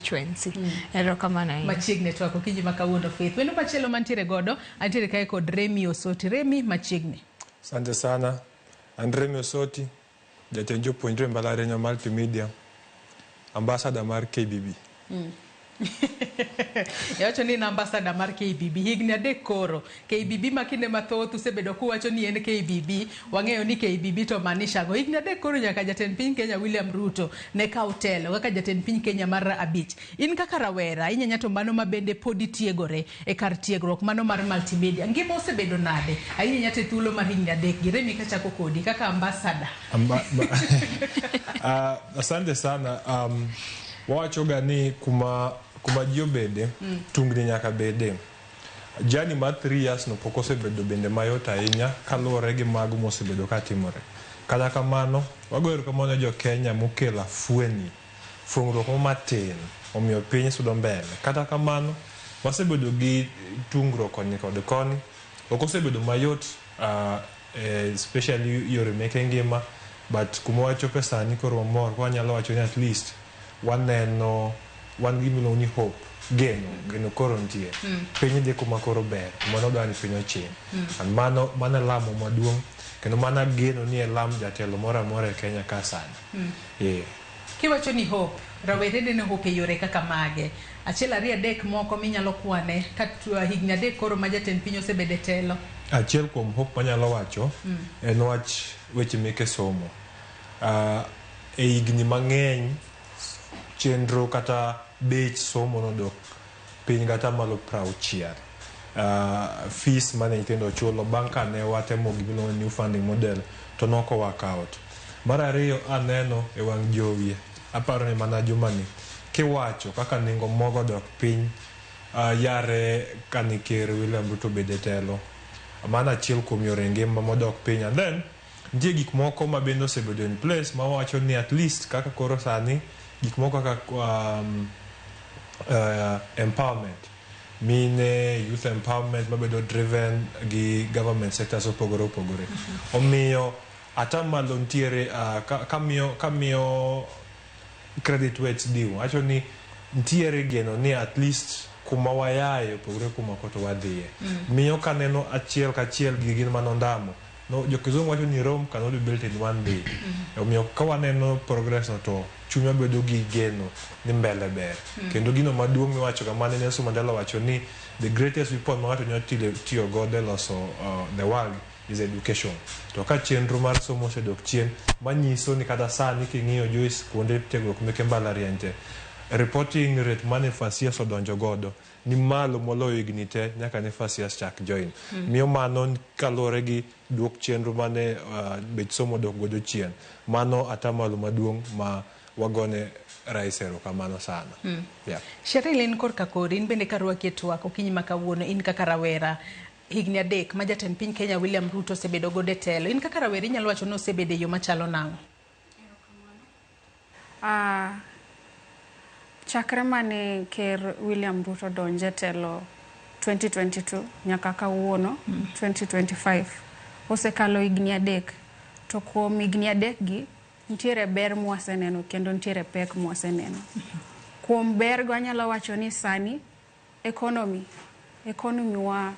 constituency. Erokamano ahinya. Machiegni twak okinyi ma kawuono, Faith. Wendo machielo mantiere godo, antiere kae kod Remi Osoti. Remi, machiegni. Asante sana. An Remi Osoti, jatend jopuonjre mbalariany ma Multimedia, ambassador mar KBB. Iwacho ni in ambassador mar KBB higni 3 koro. KBB ma kinde mathoth usebedo kuwacho ni en KBB, wang'eyo ni KBB to maanisha ang'o. Higni 3 koro nyaka jatend piny Kenya William Ruto ne kaw telo kaka jatend piny Kenya mar 5. In kaka rawera, inyanya to mano ma bende pod itiegore e kar tiegruok mano mar Multimedia. Ngima osebedo nade? Ahinya to e thuolo mar higni 3 gi. Remi, kachako kodi kaka ambassador. Asante sana. Wawachoga ni kuma ji obede, tungni nyaka bede. Journey mar 3 years no pok osebedo bende mayot ahinya kaluwore gi mago mosebedo katimore. Kata kamano, wagoyo erokamano ne jo Kenya mokelo afueni, fuong'ruok mo matin omiyo piny sudo mbele. Kata kamano, wasebedo gi tungruok koni kod koni. Ok osebedo mayot, especially yore meke ngima, but kuma wachope sani koro wamor, wanyalo wacho ni at least waneno wan gi gimiluongo ni hope, geno, geno koro nitie. Piny dhi kuma koro ber, kuma nodwa ni piny ochim. And mano e lamo maduong', kendo mano ageno ni e lam jatelo moro amora e Kenya ka sani. Yeah. Kiwacho ni hope, rawere neno hope e yore kaka mage? 1, 2, 3 moko minyalo kwane ka higni 3 koro ma jatend piny osebedo e telo. Achiel kuom hope manyalo wacho en wach weche meke somo. E higni mang'eny chenro kata bech somo nodok piny kata malo 60. Fees mane nyithindo chulo bang' kane watemo gimiluongo ni new funding model to nok o work out. Mar ariyo aneno e wang' jowi, aparo ni mana jumani, kiwacho kaka nengo mogo odok piny yare kane ker William Ruto obede telo. Mano achiel kuom yore ngima modok piny. And then nitie gik moko ma bende osebedo in place ma wacho ni at least kaka koro sani gik moko kaka empowerment, mine, youth empowerment mabedo driven gi government sectors opogore opogore. Omiyo atamalo nitiere kamiyo credit where it's due. Wacho ni nitiere geno ni at least kuma wayae opogore kuma koto wadhiye. Miyo kaneno achiel kachiel gi gin manondamo. No, jo kizungu wacho ni Rome cannot be built in one day. Omiyo ka waneno progress no to chunywa bedo gi geno ni mbele ber. Kendo gino maduong' miwacho ga mane Nelson Mandela wacho ni the greatest weapon ma ng'ato nyalo tiyo godo e loso the world is education. To ka chenro mar somo osedok chien, manyiso ni kata sani king'iyo Joyce kuonde tiegruok meke mbalariany te, reporting rate mane first years odonjo godo ni malo moloyo higni te nyaka ne first years chak join. Miyo mano kaluwore gi duok chenro mane bech somo odok godo chien. Mano atamalo maduong' ma wagone rais erokamano sana. Yeah. Cheryl, in korka kori, in bende karwaki e twak okinyi ma kawuono, in kaka rawera, higni 3 ma jatend piny Kenya William Ruto osebedo godo e telo. In kaka rawera inyalo wacho ni osebedo e yo machalo nang'o? Chakre mane ker William Ruto donje telo 2022 nyaka kawuono 2025 osekalo higni 3. To kuom higni 3 gi nitiere ber mwaseneno kendo nitiere pek mwaseneno. Kuom ber go anyalo wacho ni sani economy wa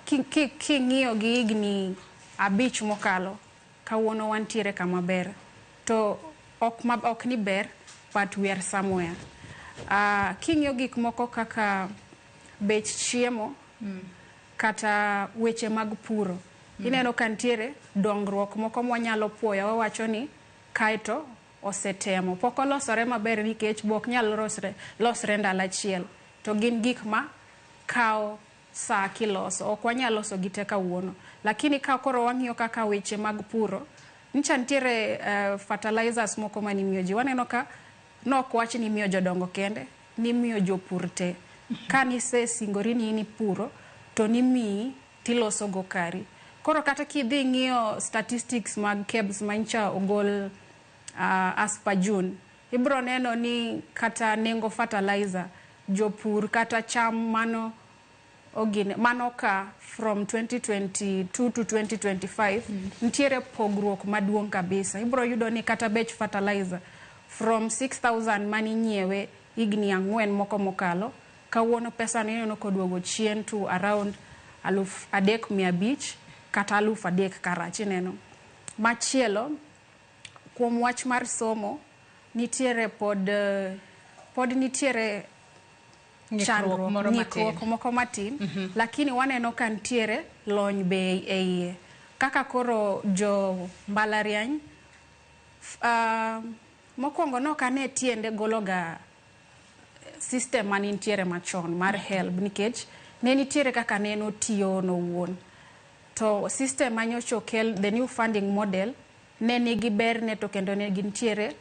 king'iyo gi higni 5 mokalo, kawuono wantiere kama ber. To ok ni ber, but we are somewhere. King'iyo gik moko kaka bech chiemo kata weche mag puro, ineno ka nitiere dongruok moko mwanyalo puoyo, wawacho ni kaeto osetemo. Pok olosore maber nikech bok nyal losre ndalo achiel. To gin gik ma kawo saa kiloso, ok wanyal loso gi te kawuono. Lakini ka koro wang'iyo kaka weche mag puro, ncha nitiere fertilizers moko manimiyo ji. Waneno ka nok wach ni imiyo jodongo kende, nimiyo jopur te. Ka nisesingori ni in ipuro, to nimiyi tiloso go kari. Koro kata kidhi ng'iyo statistics mag KEBS mancha ogol as per June, ibro neno ni kata nengo fertilizer, jopur kata cham mano ogine, mano ka from 2022 to 2025 nitiere pogruok maduong' kabisa. Ibro yudo ni kata bech fertilizer from 6,000 maninyiewe higni 4 moko mokalo. Kawuono pesa no ineno koduogo chien to around 3,500 kata 3,000 karach ineno. Machielo, kuom wach mar somo, nitiere pod nitiere chandruok, ng'ikruok moko matin, lakini waneno ka nitiere lony be e iye. Kaka koro jo mbalariany, mokwongo nokane tiende gologa system mane nitiere machon mar HELB, nikech ne nitiere kaka ne notiyo nowuon. To system manyocha okel, the new funding model, ne nigi berne to kendo ne gintiere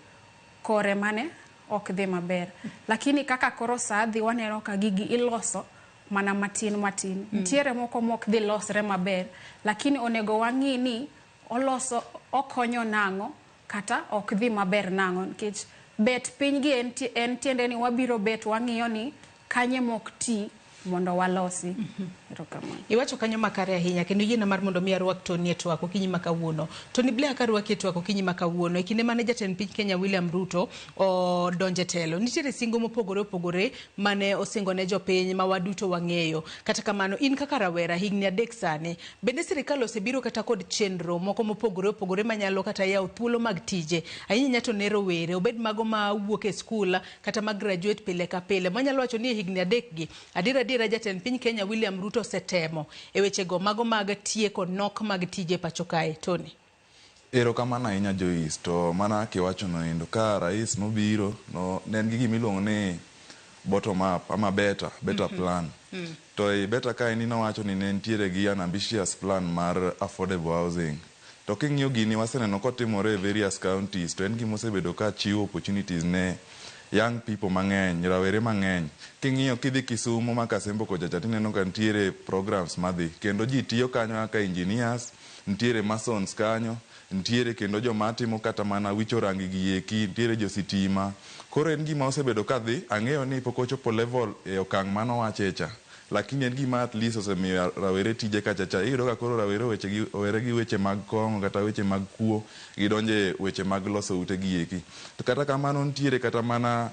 kore mane ok dhi maber. Lakini kaka koro saa dhi, waneno ka gigi iloso mana matin matin. Nitiere moko mok dhi losre maber, lakini onego wang'i ni oloso okonyo nang'o kata ok dhi maber nang'o, nikech bet piny gi en tiende ni wabiro bet wang'iyo ni kanye mok ti mondo walosi. Erokamano. Iwacho kanyo makare ahinya kendo yiena mar mondo mi arwak Tony e twak okinyi ma kawuono. Tony Blair, ka arwaki e twak okinyi ma kawuono, e kinde mane jatend piny Kenya William Ruto odonje telo, nitiere singo mopogore opogore mane osingo ne jopiny ma waduto wang'eyo. Kata kamano, in kaka rawera higni 3 sani, bende sirikal osebiro kata kod chenro moko mopogore opogore manyalo kata yawo thuolo mag tije, ahinya to ne rowere, obed mago ma wuok e skul kata ma graduate pile ka pile, manyalo wacho ni e higni 3 gi adier jatend piny Kenya William Ruto osetemo e wechego mago mag tieko nok mag tije pacho kae. Tony. Erokamano ahinya Joyce, to mana kiwacho no endo ka rais nobiro no ne en gi gimiluongo ni bottom up ama better plan. To e better ka en nowacho ni ne nitiere gi an ambitious plan mar affordable housing. To king'iyo gini waseneno kotimore e various counties, to en gima osebedo ka chiwo opportunities ne young people mang'eny, rawere mang'eny. King'iyo kidhi Kisumu ma Kasembo kocha cha tineno ka nitiere programs madhi kendo ji tiyo kanyo kaka engineers, nitiere masons kanyo, nitiere kendo joma timo kata mana wicho rangi gi eki, nitiere jo sitima. Koro en gima osebedo ka dhi, ang'eyo ni pok ochopo level e okang' manowache cha, lakini en gima at least osemiyo rawere tije kacha cha. Iyudo ka koro rawere owere gi weche mag kong'o kata weche mag kuo, gidonje weche mag loso ute gi eki. To kata kamano nitiere kata mana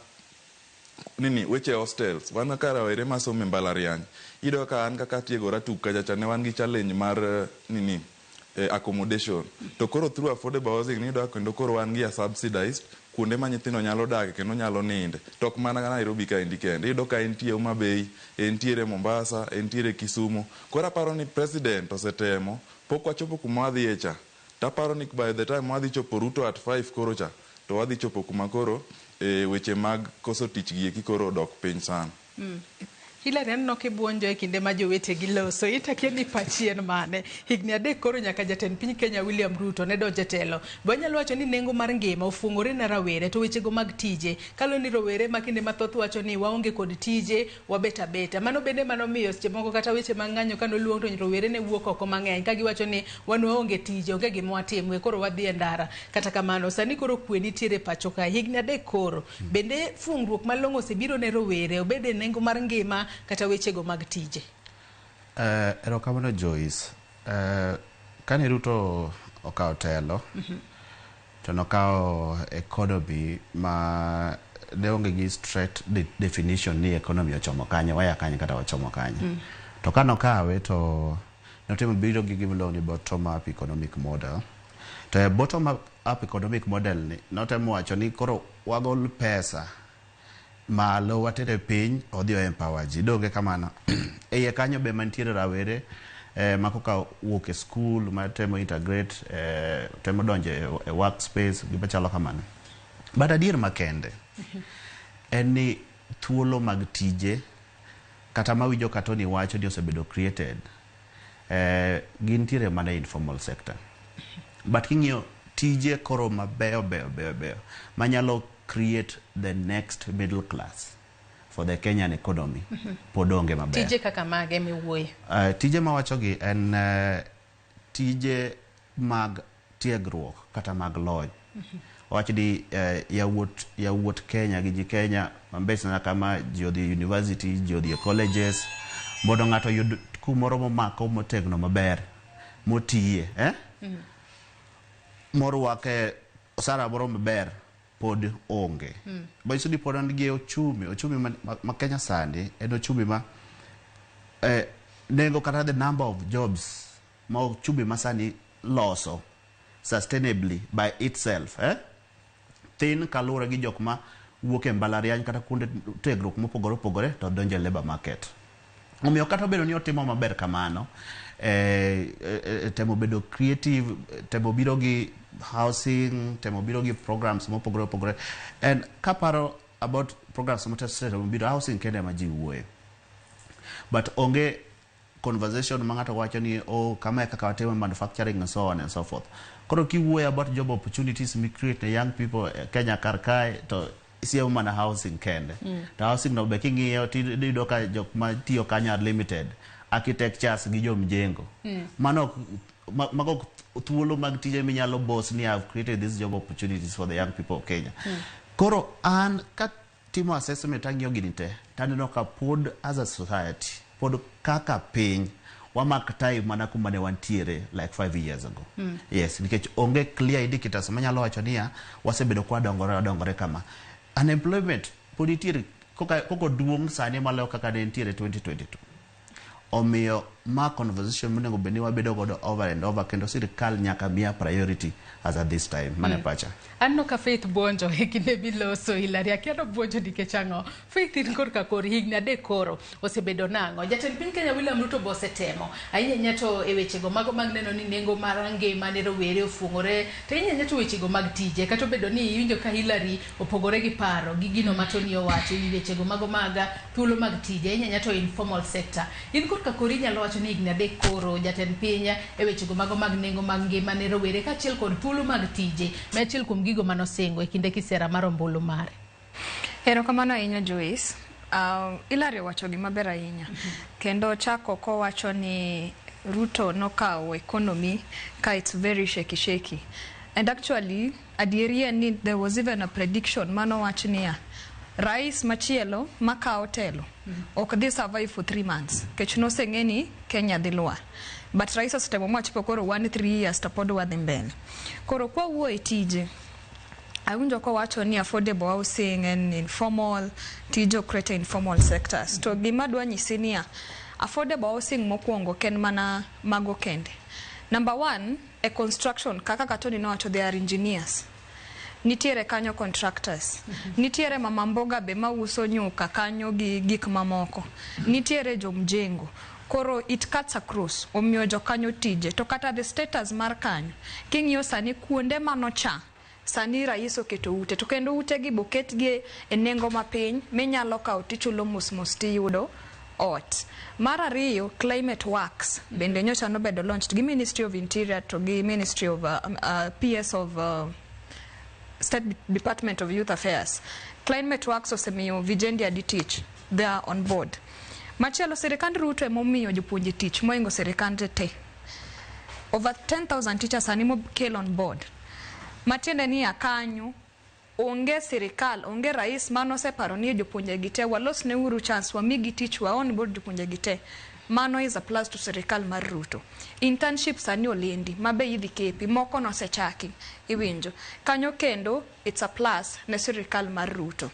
nini weche hostels. Wan kaka rawere masomo e mbalariany, iyudo ka an kaka atiegora tuk kacha cha ne wan gi challenge mar nini accommodation. To koro through affordable housing iyudo ka kendo koro wan gi a subsidized kuonde ma nyithindo nyalo dake kendo nyalo ninde. To ok mana Nairobi kaendi kende, iyudo ka entie Homa Bay, entiere Mombasa, entiere Kisumu. Koro aparo ni president osetemo, pok wachopo kuma wadhiye cha. Taparo ni by the time wadhi chopo Ruto at 5 koro cha, to wadhi chopo kuma koro weche mag koso tich gi eki koro odok piny sana. Hilary, aneno kibuonjo e kinde ma jowetegi loso, itakia ni pachi en mane? Higni 3 koro nyaka jatend piny Kenya William Ruto ne donjo e telo. Be wanyalo wacho ni nengo mar ngima ofuong'ore ne rawere, to wechego mag tije, kaluwore ni rowere ma kinde mathoth wacho ni waonge kod tije, wabet abeta. Mano bende manomiyo seche moko kata weche mag ng'anyo kanoluong to rowere ne wuok oko mang'eny ka giwacho ni wan waonge tije, onge gima watimo, we koro wadhi e ndara. Kata kamano, sani koro kwe nitiere pacho kae, higni 3 koro. Bende fuong'ruok malong'o osebiro ne rowere, obed e nengo mar ngima kata wechego mag tije? Erokamano Joyce. Kane Ruto okawo telo, to nokawo economy ma ne onge gi straight definition ni economy ochomo kanye, waya kanye kata wachomo kanye. To kanokawe to notimo biro gi gimiluongo ni bottom up economic model. To e bottom up economic model ni notemo wacho ni koro wagol pesa malo watere piny odhi o empower ji. Donge kamano? E iye kanyo be mantiere rawere ma koka wuok e school matemo integrate, temo donjo e workspace, gima chalo kamano. But adier makende en ni thuolo mag tije kata mawinjo ka Tony wacho ni osebedo created, gintiere mana e informal sector. But king'iyo tije koro mabeyo beyo beyo beyo manyalo create the next middle class for the Kenyan economy, pod onge maber. Tije kaka mage miwuoye? Tije mawachogi en tije mag tiegruok kata mag lony. Wach ni yawuot Kenya gi ji Kenya mambesna kama ji odhi university, ji odhi e colleges, mondo ng'ato oyud kumoro momako motegno maber motiye, morwake osara moro maber. pod onge. Manyiso ni pod wan gi ochumi, ochumi ma Kenya sani en ochumi ma nengo kata the number of jobs ma ochumi ma sani loso sustainably by itself thin kaluwore gi jok ma wuok e mbalariany kata kuonde tiegruok mopogore opogore to donjo e labour market. Omiyo kata obedo ni otimo maber kamano, temo bedo creative, temo biro gi housing, temo biro gi programs mopogore opogore. And kaparo about programs mosetemo biro, housing kende ema ji wuoye. But onge conversation ma ng'ato wacho ni, oh, kama e kaka watimo manufacturing and so on and so forth. Koro kiwuoyo about job opportunities mi create ne young people Kenya kar kae, to isiemo mana housing kende. To housing no be king'iyo tiyudo ka jok matiyo kanyo are limited. Architectures gi jo mjengo. Mano mago ok thuolo mag tije minyalo boast ni I've created these job opportunities for the young people of Kenya. Koro an ka timo assessment, ang'iyo gini te, taneno ka pod as a society, pod kaka piny, wamak time mana kuma ne wantiere like 5 years ago. Yes, nikech onge clear indicators manyalo wacho niya wasebedo kwa dongore wadongore kama. Unemployment pod nitiere koko duong' sani maloyo kaka ne nitiere 2022. Omiyo ma conversation monego bed ni wabedo godo over and over, kendo sirikal nyaka miya priority as at this time. Mane pacha. Aneno ka Faith buonjo e kinde miloso, Hilary. Akia nobuonjo nikech ang'o. Faith, in korka kori, higni 3 koro osebedo nang'o? Jatend piny Kenya William Ruto be osetemo ahinya ahinya to e wechego mago mag neno ni nengo mar ngima ne rowere ofuong'ore, to ahinya ahinya to wechego mag tije, kata obedo ni iwinjo ka Hilary opogore gi paro gi gino ma Tony owacho e wi wechego mago mag thuolo mag tije, ahinya ahinya to informal sector. In korka kori inyalo wacho ni higni 3 koro jatend piny e wechego mago mag nengo mag ngima ne rowere kaachiel kod thuolo mag tije, ma achiel kuom gigo manosingo e kinde kisera mar ombulu mare. Erokamano ahinya, Joyce. Hilary owacho gima ber ahinya. Kendo chako kowacho ni Ruto nokawo economy ka it's very shaky shaky. And actually, adieri en ni there was even a prediction manowach niya, rais machielo makawo telo ok dhi survive for 3 months kech noseng'e ni Kenya dhi lwar. But rais osetemo machopo koro one 3 years to pod wadhi mbele. Koro kwawuoyo e tije, awinjo kowacho ni affordable housing and informal tije create informal sectors. To gima dwa nyisi niya, affordable housing mokwongo ok en mana mago kende. Number one, e construction kaka Katoni nowacho, they are engineers. Nitiere kanyo contractors. Nitiere mama mboga be mauso nyuka kanyo gi gik mamoko. Nitiere jomjengo. Koro it cuts across, omiyo jokanyo tije. To kata the status mar kanyo, king'iyo sani kuonde manocha, sani rais oketo ute to kendo ute gi boketgi e nengo mapiny minyalo kawo tichulo mos mos tiyudo ot. Mar ariyo, climate works bende nyocha nobedo launched gi Ministry of Interior to gi Ministry of PS of State Department of Youth Affairs. Climate works osemiyo vijende adi tich, they are on board. Machielo, sirikand Ruto emomiyo jopuonje tich moingo sirikande te. Over 10,000 teachers sani mokel on board. Matiende niya, kanyo onge sirikal, onge rais manoseparo ni jopuonje gi te walos ne uru chance, wamigi tich, wa on board jopuonje gi te. Mano is a plus to sirikal mar Ruto. Internship sani olendi mabe idhi kepi moko nosechaki, iwinjo kanyo kendo it's a plus ne sirikal mar Ruto.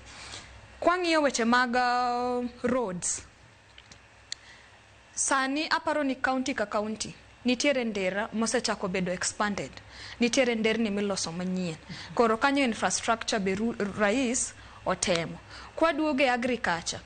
Kwang'iyo weche mag roads, sani aparo ni county ka county nitiere ndera mosechako bedo expanded, nitiere nderni miloso manyien. Koro kanyo infrastructure be rais otemo. Kwaduogo e agriculture,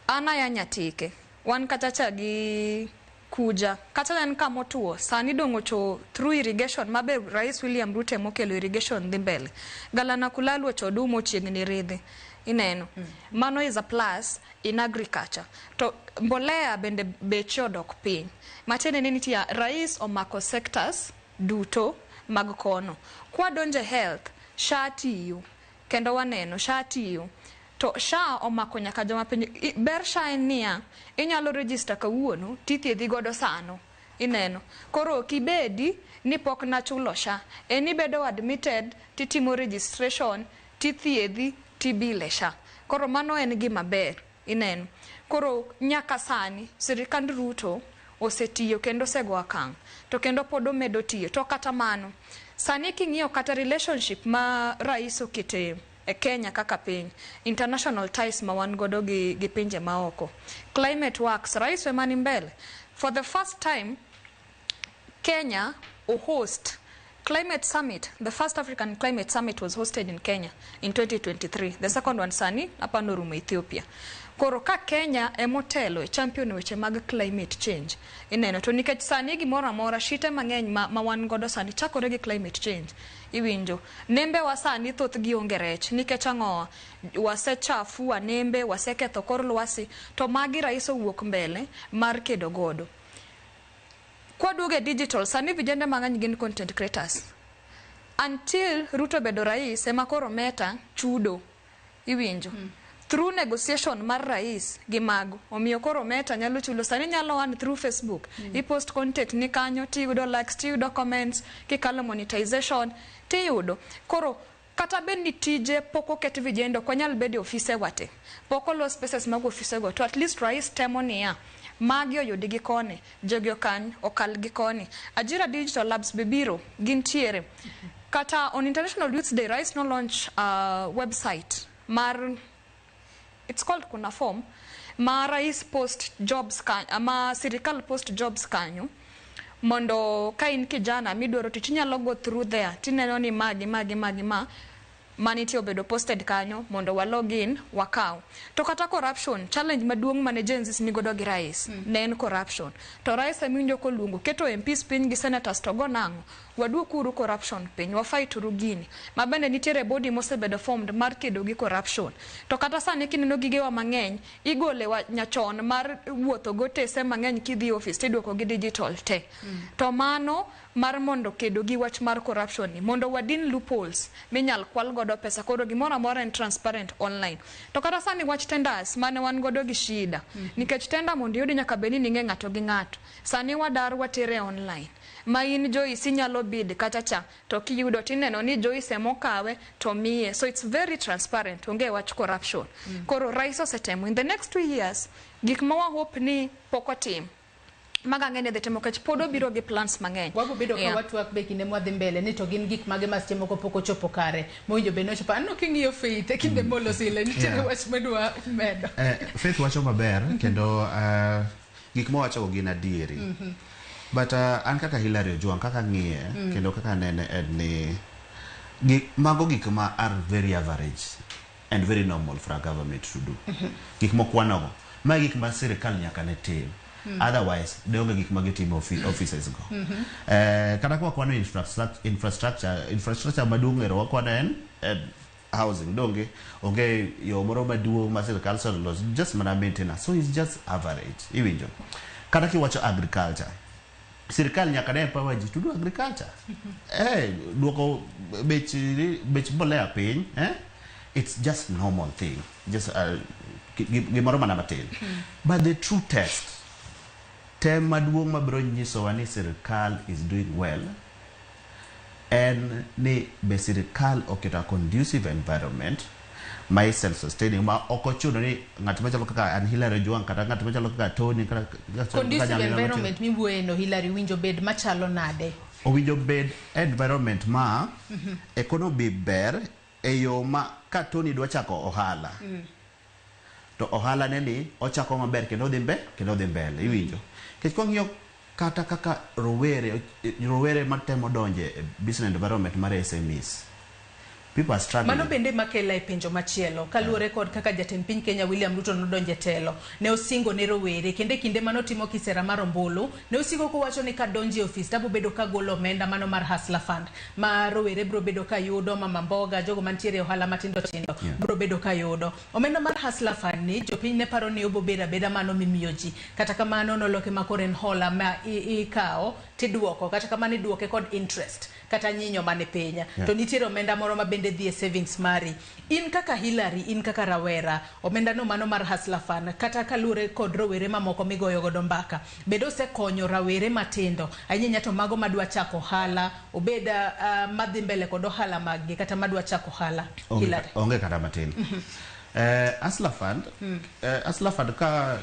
an aya Nyatike, wan kacha cha gi kuja kata en kamotuo, sani dong' ocho through irrigation mabe rais William Ruto emokelo irrigation dhi mbele. Galana Kulalu ocho oduma ochiegni ridhi, ineno. Mano is a plus in agriculture. To mbolea bende beche odok piny. Matiende ni nitie rais omako sectors duto mag kono. Kwadonje health, SHA tiyo kendo waneno SHA tiyo to SHA omako nyaka joma piny. Ber SHA en niya, inyalo register kawuono tithiedhi godo sano, ineno. Koro ok ibedi ni pok nachulo SHA, en ibedo admitted titimo registration tithiedhi tibile SHA. Koro mano en gima ber, ineno. Koro nyaka sani sirikand Ruto osetiyo kendo osego okang' to kendo pod omedo tiyo. To kata mano, Sani king'iyo kata relationship ma rais okete e Kenya kaka piny, international ties ma wan godo gi pinje maoko. Climate works, rais ema ni mbele. For the first time, Kenya host Climate Summit. The first African Climate Summit was hosted in Kenya in 2023. The second one sani apano rumo Ethiopia. Koro ka Kenya emotelo e champion weche mag climate change. Ineno to nikech sani gimoro amora shite mang'eny ma wan godo sani chakore gi climate change. Iwinjo nembe wa sani thoth gi onge rech nikech ang'o wasechafua nembe waseketho kor lwasi to magi rais owuok mbele mar kedo godo. Kwaduogo e digital, sani vijende mang'eny gin content creators. Until Ruto bedo rais ema koro Meta chudo. Iwinjo. Through negotiation mar rais gi mago, omiyo koro Meta nyalo chulo. Sani nyalo earn through Facebook. I-post content ni kanyo, tiyudo likes, tiyudo comments, kikalo monetization, tiyudo. Koro kata bed ni tije pok oket vijende ok wanyal bedo e ofise wa te. Pok olos spaces mag ofise go. To at least rais temo niya, magi oyudi gi koni, jogi okany, okal gi koni. Ajira Digital Labs be biro, gintiere. Kata on International Youth Day, rais no launch a website mar, it's called Kuna Form, ma rais post jobs kanyo, ma sirikal post jobs kanyo, mondo ka in kijana midwaro tich inyalo go through there tineno ni magi magi magi ma manitie obedo posted kanyo mondo wa log in wakaw. To kata corruption, challenge maduong' mane Gen Z nigodo gi rais ne en corruption. To rais emiwinjo koluongo keto MPs piny gi senators to go nang'o waduok uru corruption piny, wafight uru gini. Ma bende nitiere body mosebedo formed mar kedo gi corruption. To kata sani kineno gigewa mang'eny, igole wa nyachon mar wuotho gotese mang'eny kidhi office tiduoko gi digital te. To mano mar mondo kedo gi wach mar corruption ni, mondo wadin loopholes minyal kwal godo pesa, koro gimoro amora en transparent online. To kata sani wach tenders mane wan godo gi shida, nikech tender mondo iyudi nyaka bed ni ning'e ng'ato gi ng'ato. Sani wadar watere online. Ma in Joyce inyalo bid kata cha to kiyudo tineno ni Joyce emokawe to miye. So it's very transparent, onge wach corruption. Koro rais osetemo in the next 2 years gik ma wa hope ni pok otim maga ng'eny dhi timo nikech pod obiro gi plans mang'eny. Wabo bedo ka watwak be kinde mwadhi mbele ni to gin gik mage ma seche moko pok ochopo kare mowinjo bed ni ochopo. Aneno king'iyo Faith e kinde molos ile nitiere wach madwa medo. Faith wacho maber kendo gik mowachogo gin adieri. But an kaka Hilary Ojwang kaka ng'iye kendo kaka nene en ni mago gik ma are very average and very normal for a government to do. Gik mokwanogo ma gik ma sirikal nyaka ne tim. Otherwise, de onge gik ma gitimo offices go. Kata kwa kwano infrastructure maduong' ero wakwano en housing donge onge yo moro maduong' ma sirikal oseloso just mana maintenance, so it's just average iwinjo. Kata kiwacho agriculture, sirikal nyaka ne empower ji to do agriculture. Duoko bech mbolea piny, It's just normal thing, just gimoro mana matin. But the true test, tem maduong' mabiro nyisowa ni sirikal is doing well, en ni be sirikal oketo a conducive environment ma is self-sustaining, ma ok ochuno ni ng'at machalo kaka an Hilary Ojwang kata ng'at machalo kaka Tony kata Conducive Nyamira environment miwuoye no Hilary winjo bed machalo nade? Owinjo bed environment ma economy ber e yo ma ka Tony dwa chako ohala to ohala ne ni ochako maber kendo odhi kendo odhi mbele iwinjo. Nikech kwang'iyo kata kaka rowere matemo donje e business environment mar SMEs, people are struggling. Mano bende makela e penjo machielo kaluwore kod kaka jatend piny Kenya William Ruto nodonje telo ne osingo ne rowere kendo e kinde manotimo kisera mar ombulu ne osingo kowacho ni kadonje e ofis tabo bedo ka golo omenda mano mar Hustler Fund ma rowere bro bedo ka yudo, mama mboga, jogo mantiere e ohala matindo tindo bro bedo ka yudo omenda mar Hustler Fund ni jopiny ne paro ni obo bedo abeda mano mimiyo ji, kata kamano noloke ma koro en hola ma ikawo tiduoko, kata kamano iduoke kod interest kata nyinyo mane piny. To nitiere omenda moro ma bende dhi e savings mari. In kaka Hilary, in kaka rawera, omenda no mano mar Hustler Fund kata kaluwore kod rowere mamoko migoyo godo mbaka, bende osekonyo rawere matindo ahinya to mago madwa chako ohala, obed madhi mbele kod ohala maggi kata madwa chako ohala? Hilary. Onge kata matin. Hustler Fund, Hustler Fund ka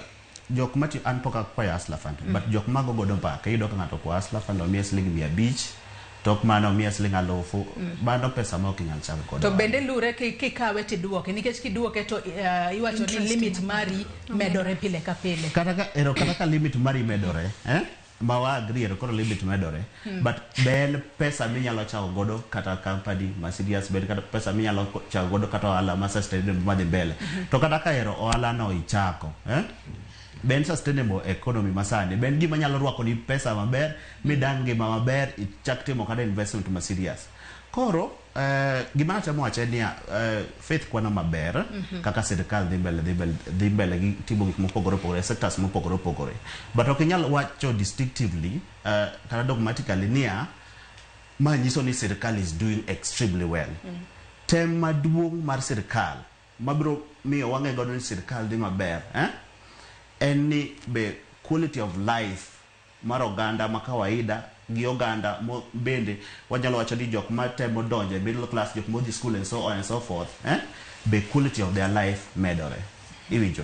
jok mati an pok akwayo Hustler Fund, but jok mago godo mbaka iyudo ka ng'ato kwa Hustler Fund omiye siling 500 Tok mano miya siling alufu. Mano pesa ma ok inyal chako godo To ohala. bende lure kikawe tiduoke nikech kiduoke to iwacho ni limit mari medore pile ka pile. Kata ka ero kata ka limit mari medore, eh? Ma wa agree ero koro limit medore. But be en pesa minyalo chako godo kata company ma serious bed kata pesa minyalo chako godo kata ohala ma sustainable madhi mbele. To kata ka ero ohala no ichako, eh? Be en sustainable economy masani? Be en gima nyalo rwako ni pesa maber, midag ngima maber, ichak timo kata investment ma serious? Koro gima natemo wacho en niya, Faith kwano maber kaka sirikal dhi mbele dhi mbele dhi mbele gi timo gik mopogore opogore e sectors mopogore opogore. But ok inyal wacho distinctively kata dogmatically niya ma nyiso ni sirikal is doing extremely well. Tem maduong' mar sirikal mabiro miyo wang'e godo ni sirikal dhi maber, eh? En ni be quality of life mar oganda ma kawaida gi oganda mo bende wanyalo wacho ni jok matemo donjo e middle class, jok modhi school and so on and so forth, eh? Be quality of their life medore, iwinjo?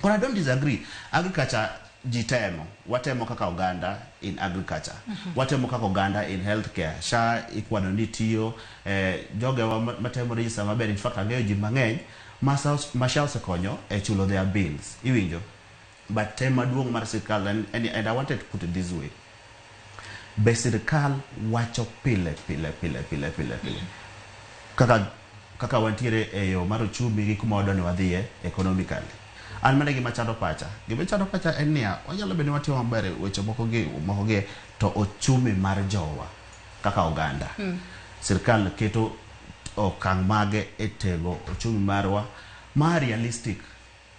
Koro I don't disagree. Agriculture ji temo, watemo kaka oganda in agriculture, watemo kaka oganda in healthcare. SHA ikwano ni tiyo, jogewa matemo register maber. In fact ang'eyo ji mang'eny ma SHA osekonyo e chulo their bills, iwinjo? But tem maduong' mar sirikal and I wanted to put it this way: be sirikal wacho pile pile pile pile pile pile kaka wantiere e yo mar uchumi gi kuma wadwa ni wadhiye economically? An mana gima chando pacha, gima chando pacha en niya, wanyalo bedo ni watimo maber e weche moko gi to ochumi mar jowa kaka oganda, sirikal keto okang' mage e tego ochumi marwa ma realistic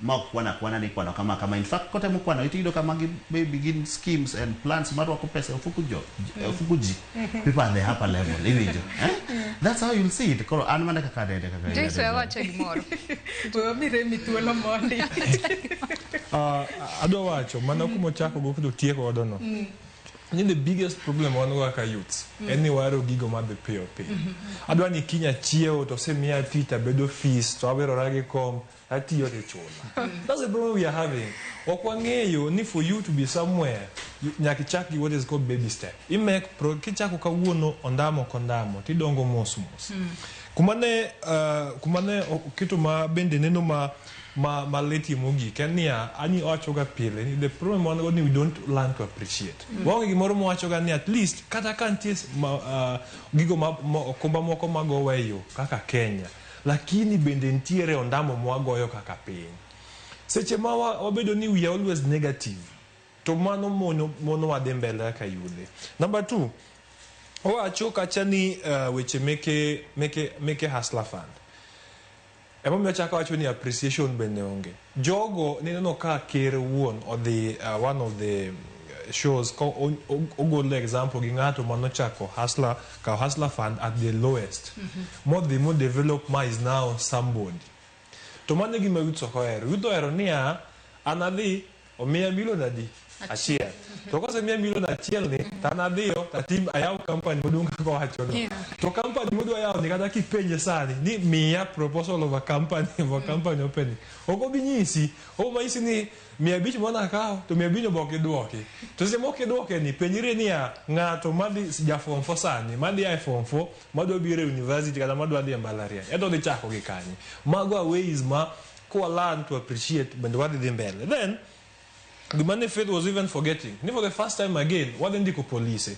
ma ok kwan akwana ni kwano kama kama. In fact kotemo kwano iyudo ka magi maybe gin schemes and plans marwako pesa e ofuku jo e ofuku ji, people at the upper level, iwinjo, eh? That's how you'll see it. Koro an mana kaka anene kaka Joyce, we wacho gimoro. We wami Remi thuolo mondi. Adwa wacho mana kuma ochako go kendo tieko godo no ni the biggest problem wan go kaka youths en ni wahero gigo madhi piyo piyo. Adwa ni kiny achiewo to osemiya tich, abedo fees to awerora gi kom, atiyo tichula. That's the problem we are having. Ok wang'eyo ni for you to be somewhere nyaka ichak gi what is called baby step. Imek pro kichako kawuono ondamo kondamo tidongo mos mos. Kuma ne kitu ma bende neno ma malitie mogik en niya, ani owachoga pile ni the problem wan go ni we don't learn to appreciate. Waonge gimoro mowachoga ni at least kata ka nitie gigo ma okumba moko magowa e yo kaka Kenya, lakini bende nitiere ondamo mwagoyo kaka piny. Seche ma wabedo ni we are always negative, to mano monowa dhi mbele kaka yudhe. Number two, owacho kacha ni weche meke Hustler Fund. Emomiyo achako wacho ni appreciation bende onge. Jogo nineno ka ker wuon odhi one of the shows ko ogolo example gi ng'ato manochako Hustler, kawo Hustler Fund at the lowest. Modhi mo develop ma is now somebody. To mano e gima youths ok ohero. Youth ohero niya, an adhi, omiya milion adi? Achiel. To kosemiya milion achiel ni, to an adhiyo, tatim ayaw company maduong' kaka owacho no. To company modwa yawo ni kata kipenje sani ni miya proposal of a company opening. Ok obi nyisi. Obo nyisi ni 500 manakawo to 500 be ok idwoki. To seche mok idwoke ni penjri niya, ng'ato madhi ja form 4 sani, madhi a e form 4, madwa biro e university kata madwa dhi e mbalariany. Ento odhi chako gi kanye. Mago are ways ma kwa learn to appreciate bende wadhi dhi mbele. Then gima ne Faith was even forgetting ni for the first time again wadhi ndiko polise.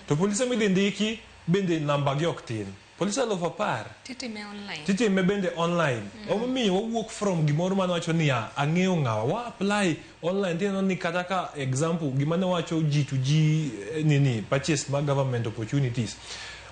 To polise midhi ndiki bende namba gi ok tin. Polise 10,000. Titime online. Titime bende online. Omiyo wawuok from gimoro mane wacho niya, ang'eyo ng'awa. Wa apply online tineno ni kata ka example gima ne wacho G to G nini purchase ma government opportunities.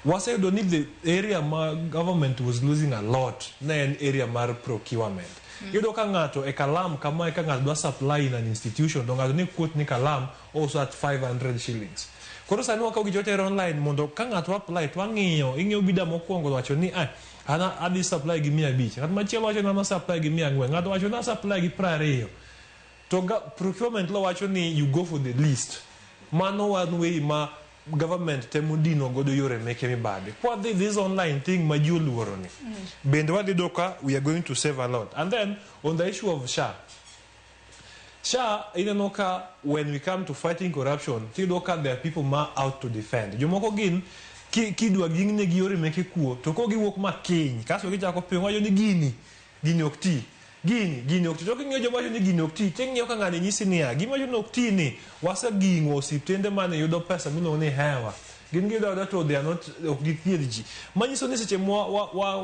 Waseyudo ni the area ma government was losing a lot ne en area mar procurement. Iyudo ka ng'ato e kalam kamae ka ng'ato dwa supply in an institution to ng'ato ni quote ni kalam ouso at 500 shillings. Koro sani wakawo gich watero online mondo ka ng'ato apply to wang'iyo, ing'iyo bidder mokwongo wacho ni ah, an adhi supply gi 500. Ng'at machielo wacho ni an supply gi 400. Ng'ato wacho ni supply gi 20. To procurement law wacho ni you go for the least. Mano one way ma government temo dino godo yore meke mibadhi. Kwadhi this online thing ma ji oluoro ni. Bende wadhi yudo ka we are going to save a lot. And then on the issue of SHA, Cha ineno ka when we come to fighting corruption, tiyudo ka there are people ma out to defend. Jomoko gin kidwa gingne gi yore meke kuo to ko giwuok makiny kasto gichako pingo wacho ni gini gini ok ti. Gini gini ok ti. To king'iyo joma wacho ni gini ok ti, ting'iyo ka ng'ani nyisi niya, gima wacho ni ok ti ni waseging'o osiptende mane yudo pesa miluongo ni hewa. Gin giyudo ayuda to they are not ok githiedh ji. Manyiso ni seche mwa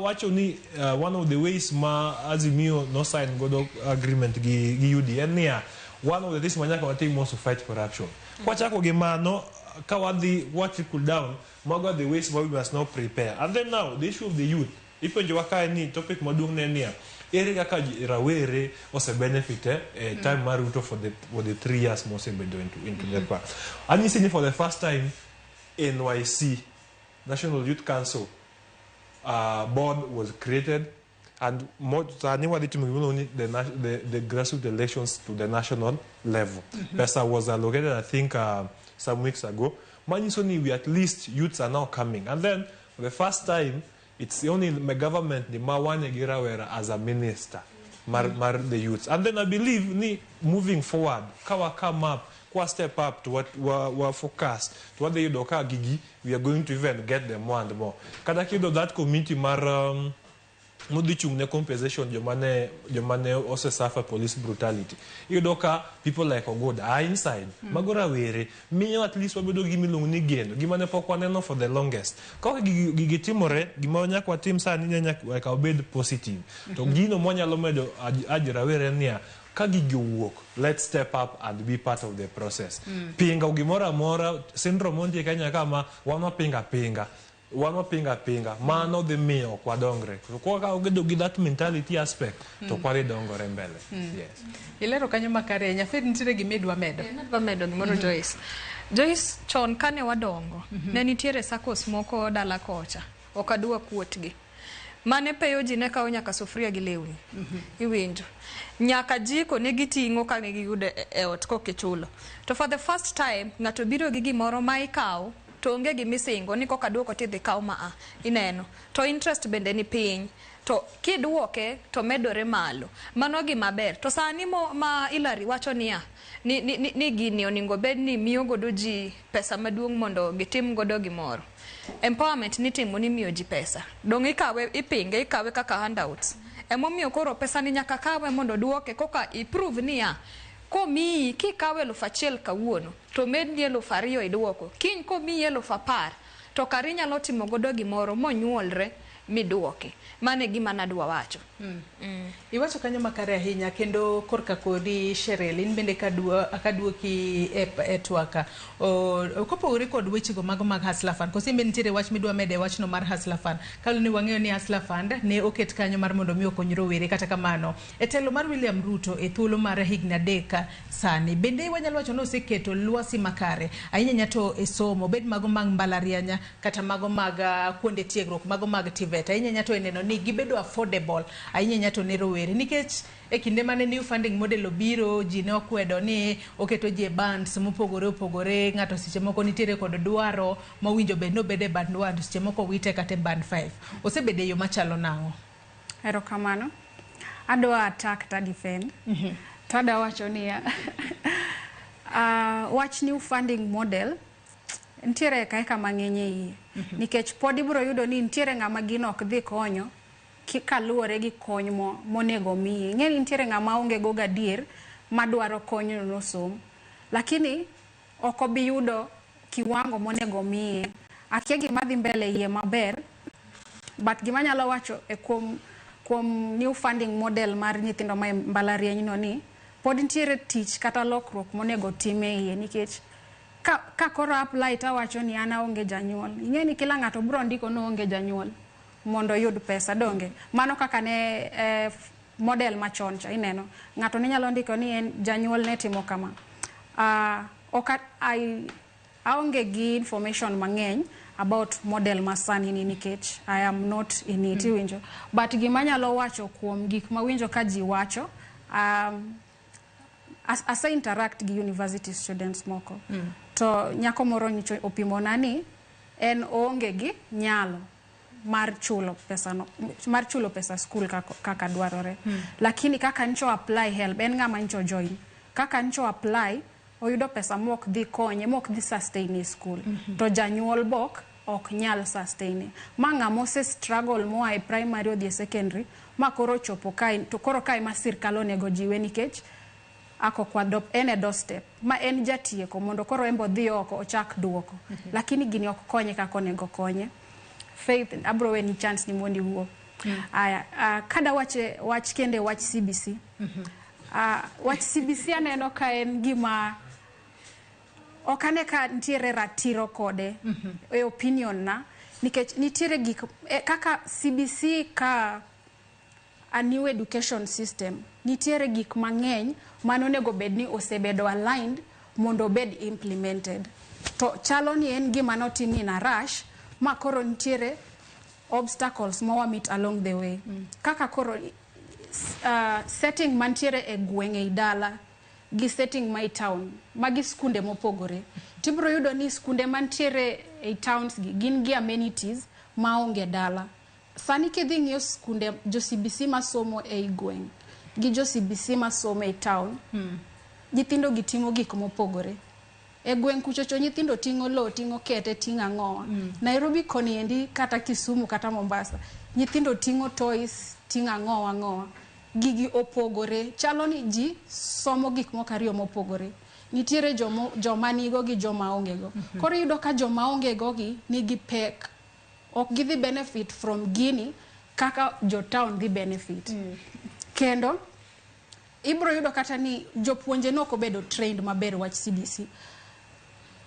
wacho ni one of the ways ma Azimio no sign godo agreement gi UDA en niya, one of the things ma nyaka watim was to fight corruption. Kwachako gi mano, ka wadhi wa trickle down, mago are the ways ma we must now prepare. And then now, the issue of the youth. Ipenjowa kae ni topic maduong' ne en niya, ere kaka rawere ose benefit time mar Ruto for the 3 years mosebedo into the power. Anyisi ni for the first time, NYC, National Youth Council, board was created and sani wadhi timo gimiluongo ni the grassroots elections to the national level. Pesa was allocated, I think, some weeks ago. Manyiso ni we at least youths are now coming. And then for the first time, it's the only my government ni mawane gi rawera as a minister mar the youths. And then I believe ni moving forward, ka wa come up, kwa step up to what wa focus, to what yudo ka gigi, we are going to even get them more and more. Kata kiyudo that committee mar modhi chung' ne compensation joma ne ose suffer police brutality, iyudo ka people like Ogoda are inside. Mago rawere miyo at least wabedo gi gimiluongo ni geno, gima ne pok waneno for the longest. Kaka gigi timore, gima nyaka watim sani ne nyaka wabed positive to gino mwanyalo medo aj rawere en niya, ka gigi owuok, let's step up and be part of the process. Pinga gimoro amora, syndrome montie Kenya kama wan wapinga pinga, wan wapinga pinga, mano dhi miyo ok wadongre. To kwa ka wabedo gi that mentality aspect to ok wadhi dongore mbele. Yes. Ilero kanyo makare ahinya. Faith, nitiere gima idwa medo? Nadwa medo gimoro, Joyce. Joyce, chon kane wadongo, ne nitiere SACCOs moko dala kocha. Ok adwa kuotgi. Mane peyo ji ne kawo nyaka sufuria gi lewni. Iwinjo. Nyaka jiko ne giting'o ka ne giyudo e ot kokichulo. To for the first time, ng'ato biro gi gimoro ma ikawo to onge gimisingo ni koka duoko tidhi kaw ma a ineno. To interest bende ni piny. To kiduoke to medore malo. Mano gima ber. To sani mo, ma Hillary wacho niya, ni gini onego bed ni miyo godo ji pesa maduong' mondo gitim godo gimoro. Empowerment nitimo ni miyo ji pesa. Dong' ikawe ipinge ikawe kaka handouts. Emomiyo koro pesa ni nyaka kawe mondo duoke koka iprove niya, komiyi kikawe 1000 kawuono to medni 2000 iduoko. Kiny komiyi 10,000 to kari inyalo timo godo gimoro monyuolre miduoki. Mano e gima nadwa wacho. Iwacho kanyo makare ahinya kendo korka kodi Sherel, in bende kaduoki e twaka. Kopogore kod wechego mago mag Hustler Fund, koso in be nitiere wach midwa medo e wachno mar Hustler Fund? Kaluwore ni wang'eyo ni Hustler Fund ne oket kanyo mar mondo mi okony rowere, kata kamano e telo mar William Ruto e thuolo mar higni 3 sani, bende wanyalo wacho ni oseketo lwasi makare ahinya ahinya to e somo, bed mago mag mbalariany kata mago mag kuonde tiegruok, mago mag TVET, ahinya ahinya to e neno ni gibedo affordable ahinya ahinya to ne rowere, nikech e kinde mane new funding model obiro, ji ne okwedo ni oketo ji e bands mopogore opogore. Ng'ato seche moko nitiere kod dwaro mowinjo bed ni obed e band 1 to seche moko owite kata e band 5. Osebedo e yo machalo nang'o? Erokamano. Adwa attack ta defend. To adwa wacho niya, wach new funding model nitiere heka mang'eny e iye. Nikech pod ibiro yudo ni nitiere ng'ama gino ok dhi konyo kaluwore gi kony monego miye. Ing'e ni nitiere ng'ama onge go gadier madwaro kony nosom. Lakini ok obi yudo kiwango monego miye. Akia gima dhi mbele iye maber, but gima anyalo wacho e kuom new funding model mar nyithindo ma e mbalariany no ni pod nitiere tich kata lokruok monego tim e iye, nikech ka koro apply tawacho ni an aonge janyuol, ing'e ni kila ng'ato biro ndiko ni oonge janyuol mondo oyud pesa, donge mano kaka ne model machon cha ineno ng'ato ne nyalo ndiko ni en janyuol ne timo kama. Ok aonge gi information mang'eny about model masani ni nikech I am not in it, iwinjo, but gima anyalo wacho kuom gik mawinjo ka ji wacho, ase interact gi university students moko to nyako moro nyicho opimona ni en oonge gi nyalo mar chulo pesa no, mar chulo pesa school kaka dwarore. Lakini kaka ncho apply HELB, en ng'ama ncho join. Kaka ncho apply, oyudo pesa mok dhi konye, mok dhi sustain e school. To janyuol bok ok nyal sustain. Ma ng'ama ose struggle moa e primary odhi e secondary, ma koro chopo kae, to koro kae ma sirkal onego jiwe nikech ako kwa do, en e doorstep ma en jatieko mondo koro en be odhi oko ochak duoko. Lakini gini ok konye kaka onego konye. Faith, abro weni chance ni mondo iwuo. Aya, kada wache wach kende wach CBC. Wach CBC aneno ka en gima ok ane ka nitiere ratiro kode e opinion na nikech nitiere gik kaka CBC ka a new education system nitiere gik mang'eny mane onego bed ni osebedo aligned mondo obed implemented to chalo ni en gima notim in a rush ma koro nitiere obstacles ma wa meet along the way kaka koro setting mantiere e gweng' ei dala gi setting ma e town magi skunde mopogore tibiro yudo ni skunde mantiere ei towns gi gin gi amenities maonge dala sani kidhi ng'iyo skunde jo CBC masomo ei gweng' gi jo CBC masomo ei town nyithindo gi timo gik mopogore e gweng' kuchocho nyithindo ting'o lowo ting'o kete ting'o ang'owa Nairobi koni endi kata Kisumu kata Mombasa nyithindo ting'o toys ting'o ang'owa ang'owa gigi opogore chalo ni ji somo gik moko ariyo mopogore nitiere jomo, joma nigo gi joma onge go koro iyudo ka joma onge go gi nigi pek ok gidhi benefit from gini kaka jo town dhi benefit kendo ibro yudo kata ni jopuonje nok obedo trained maber wach CBC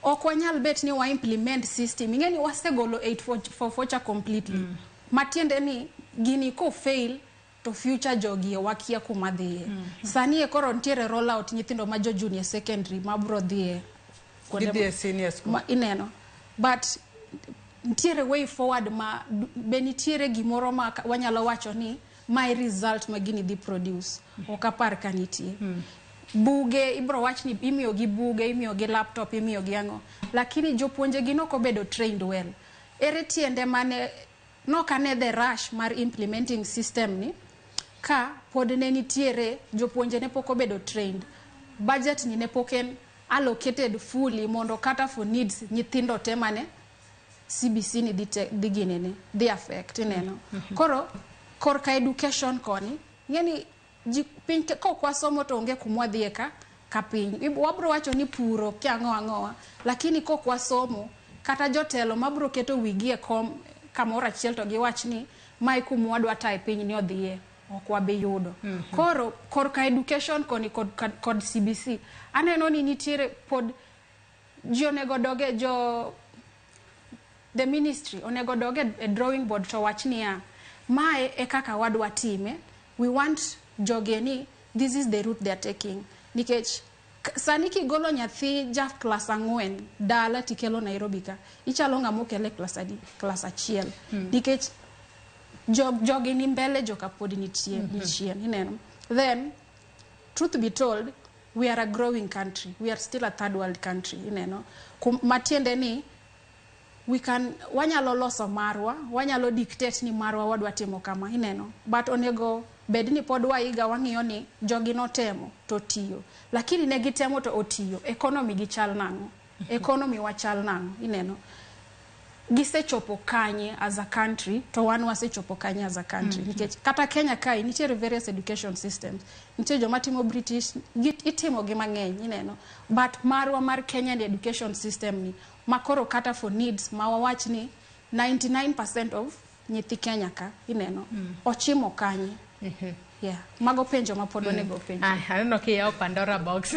ok wanyal bet ni wa implement system ing'e ni wasegolo 844 cha completely matiende ni gini ko fail to future jogi wakia kuma dhiye sani e koro nitiere roll out nyithindo ma jo junior secondary mabro dhiye kuonde Gidhi e senior school. ma ineno but nitiere way forward ma be nitiere gimoro ma wanyalo wacho ni mae result ma gini dhi produce ok apar ka nitie buge ibro wach ni imiyo gi buge imiyo gi laptop imiyo gi ang'o lakini jopuonje gi nok obedo trained well ere tiende mane nok ane the rush mar implementing system ni ka pod ne nitiere jopuonje ne pok obedo trained budget ni ne pok en allocated fully mondo kata for needs nyithindo te mane CBC ni dhi, dhi ginene dhi affect ineno koro korka education koni ing'eni ji piny kok wasomo to onge kumwa dhiye ka piny wabro wacho ni puro kia ang'o ang'owa lakini kok wasomo kata jotelo mabro keto wigi e kom kamoro achiel to giwach ni mae kuma wadwa taye piny ni odhiye ok wabi yudo koro korka education koni kod CBC aneno ni nitiere pod ji onego doge jo the ministry onego dog e drawing board to wach niya mae e kaka wadwa time we want joge ni this is the route they are taking nikech sani kigolo nyathi ja klas 4 dala tikelo Nairobi ka ichalo ng'ama okele klas adi klas 1 nikech jogi ni mbele joka pod nitie ni chien ineno then truth be told we are a growing country we are still a third world country ineno matiende ni we can wanyalo loso marwa wanyalo dictate ni marwa wadwa timo kama ineno but onego bed ni pod waiga wang'iyo ni jogi notemo to tiyo lakini ne gitemo to otiyo economy gi chal nang'o economy wachal nang'o ineno gisechopo kanye as a country to wan wasechopo kanye as a country nikech kata Kenya kae nitiere various education systems nitie joma timo British itimo gi mang'eny ineno but marwa mar Kenyan education system ni makoro kata for needs ma wawach ni 99% of nyithi Kenya ka ineno ochimo kanye yeah mago penjo ma pod onego penjo. Aneno kiyawo Pandora box.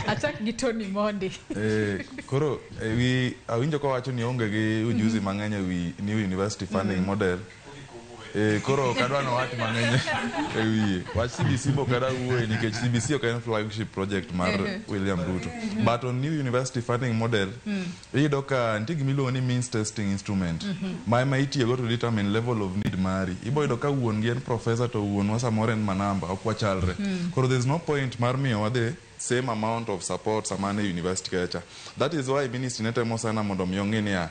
Achak gi Tony Mondi. Koro ewi awinjo kowacho ni onge gi ujuzi mang'eny ewi new university funding model. Koro ok adwa nowach mang'eny e wiye. Wach CBC be ok adwa wuoye nikech CBC ok en flagship project mar William Ruto. But on new university funding model, iyudo ka nitie gima iluongo ni means testing instrument. Ma ema itiyogo to determine level of need mari. Ibo yudo ka wuon gi en professor to wuonwa samoro en manamba, ok wachalre. Koro there is no point mar miyowa the same amount of support sama an e university kacha. That is why ministry ne temo sana mondo mi ong'i niya,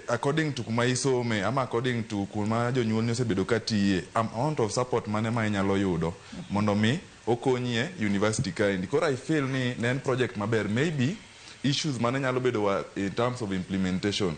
according to kuma isome ama according to kuma jonyuolni osebedo ka tiye, amount of support mane ma inyalo yudo mondo mi Okonyi e university kaendi. Koro I feel ni ne en project maber. Maybe issues mane nyalo bedo wa in terms of implementation.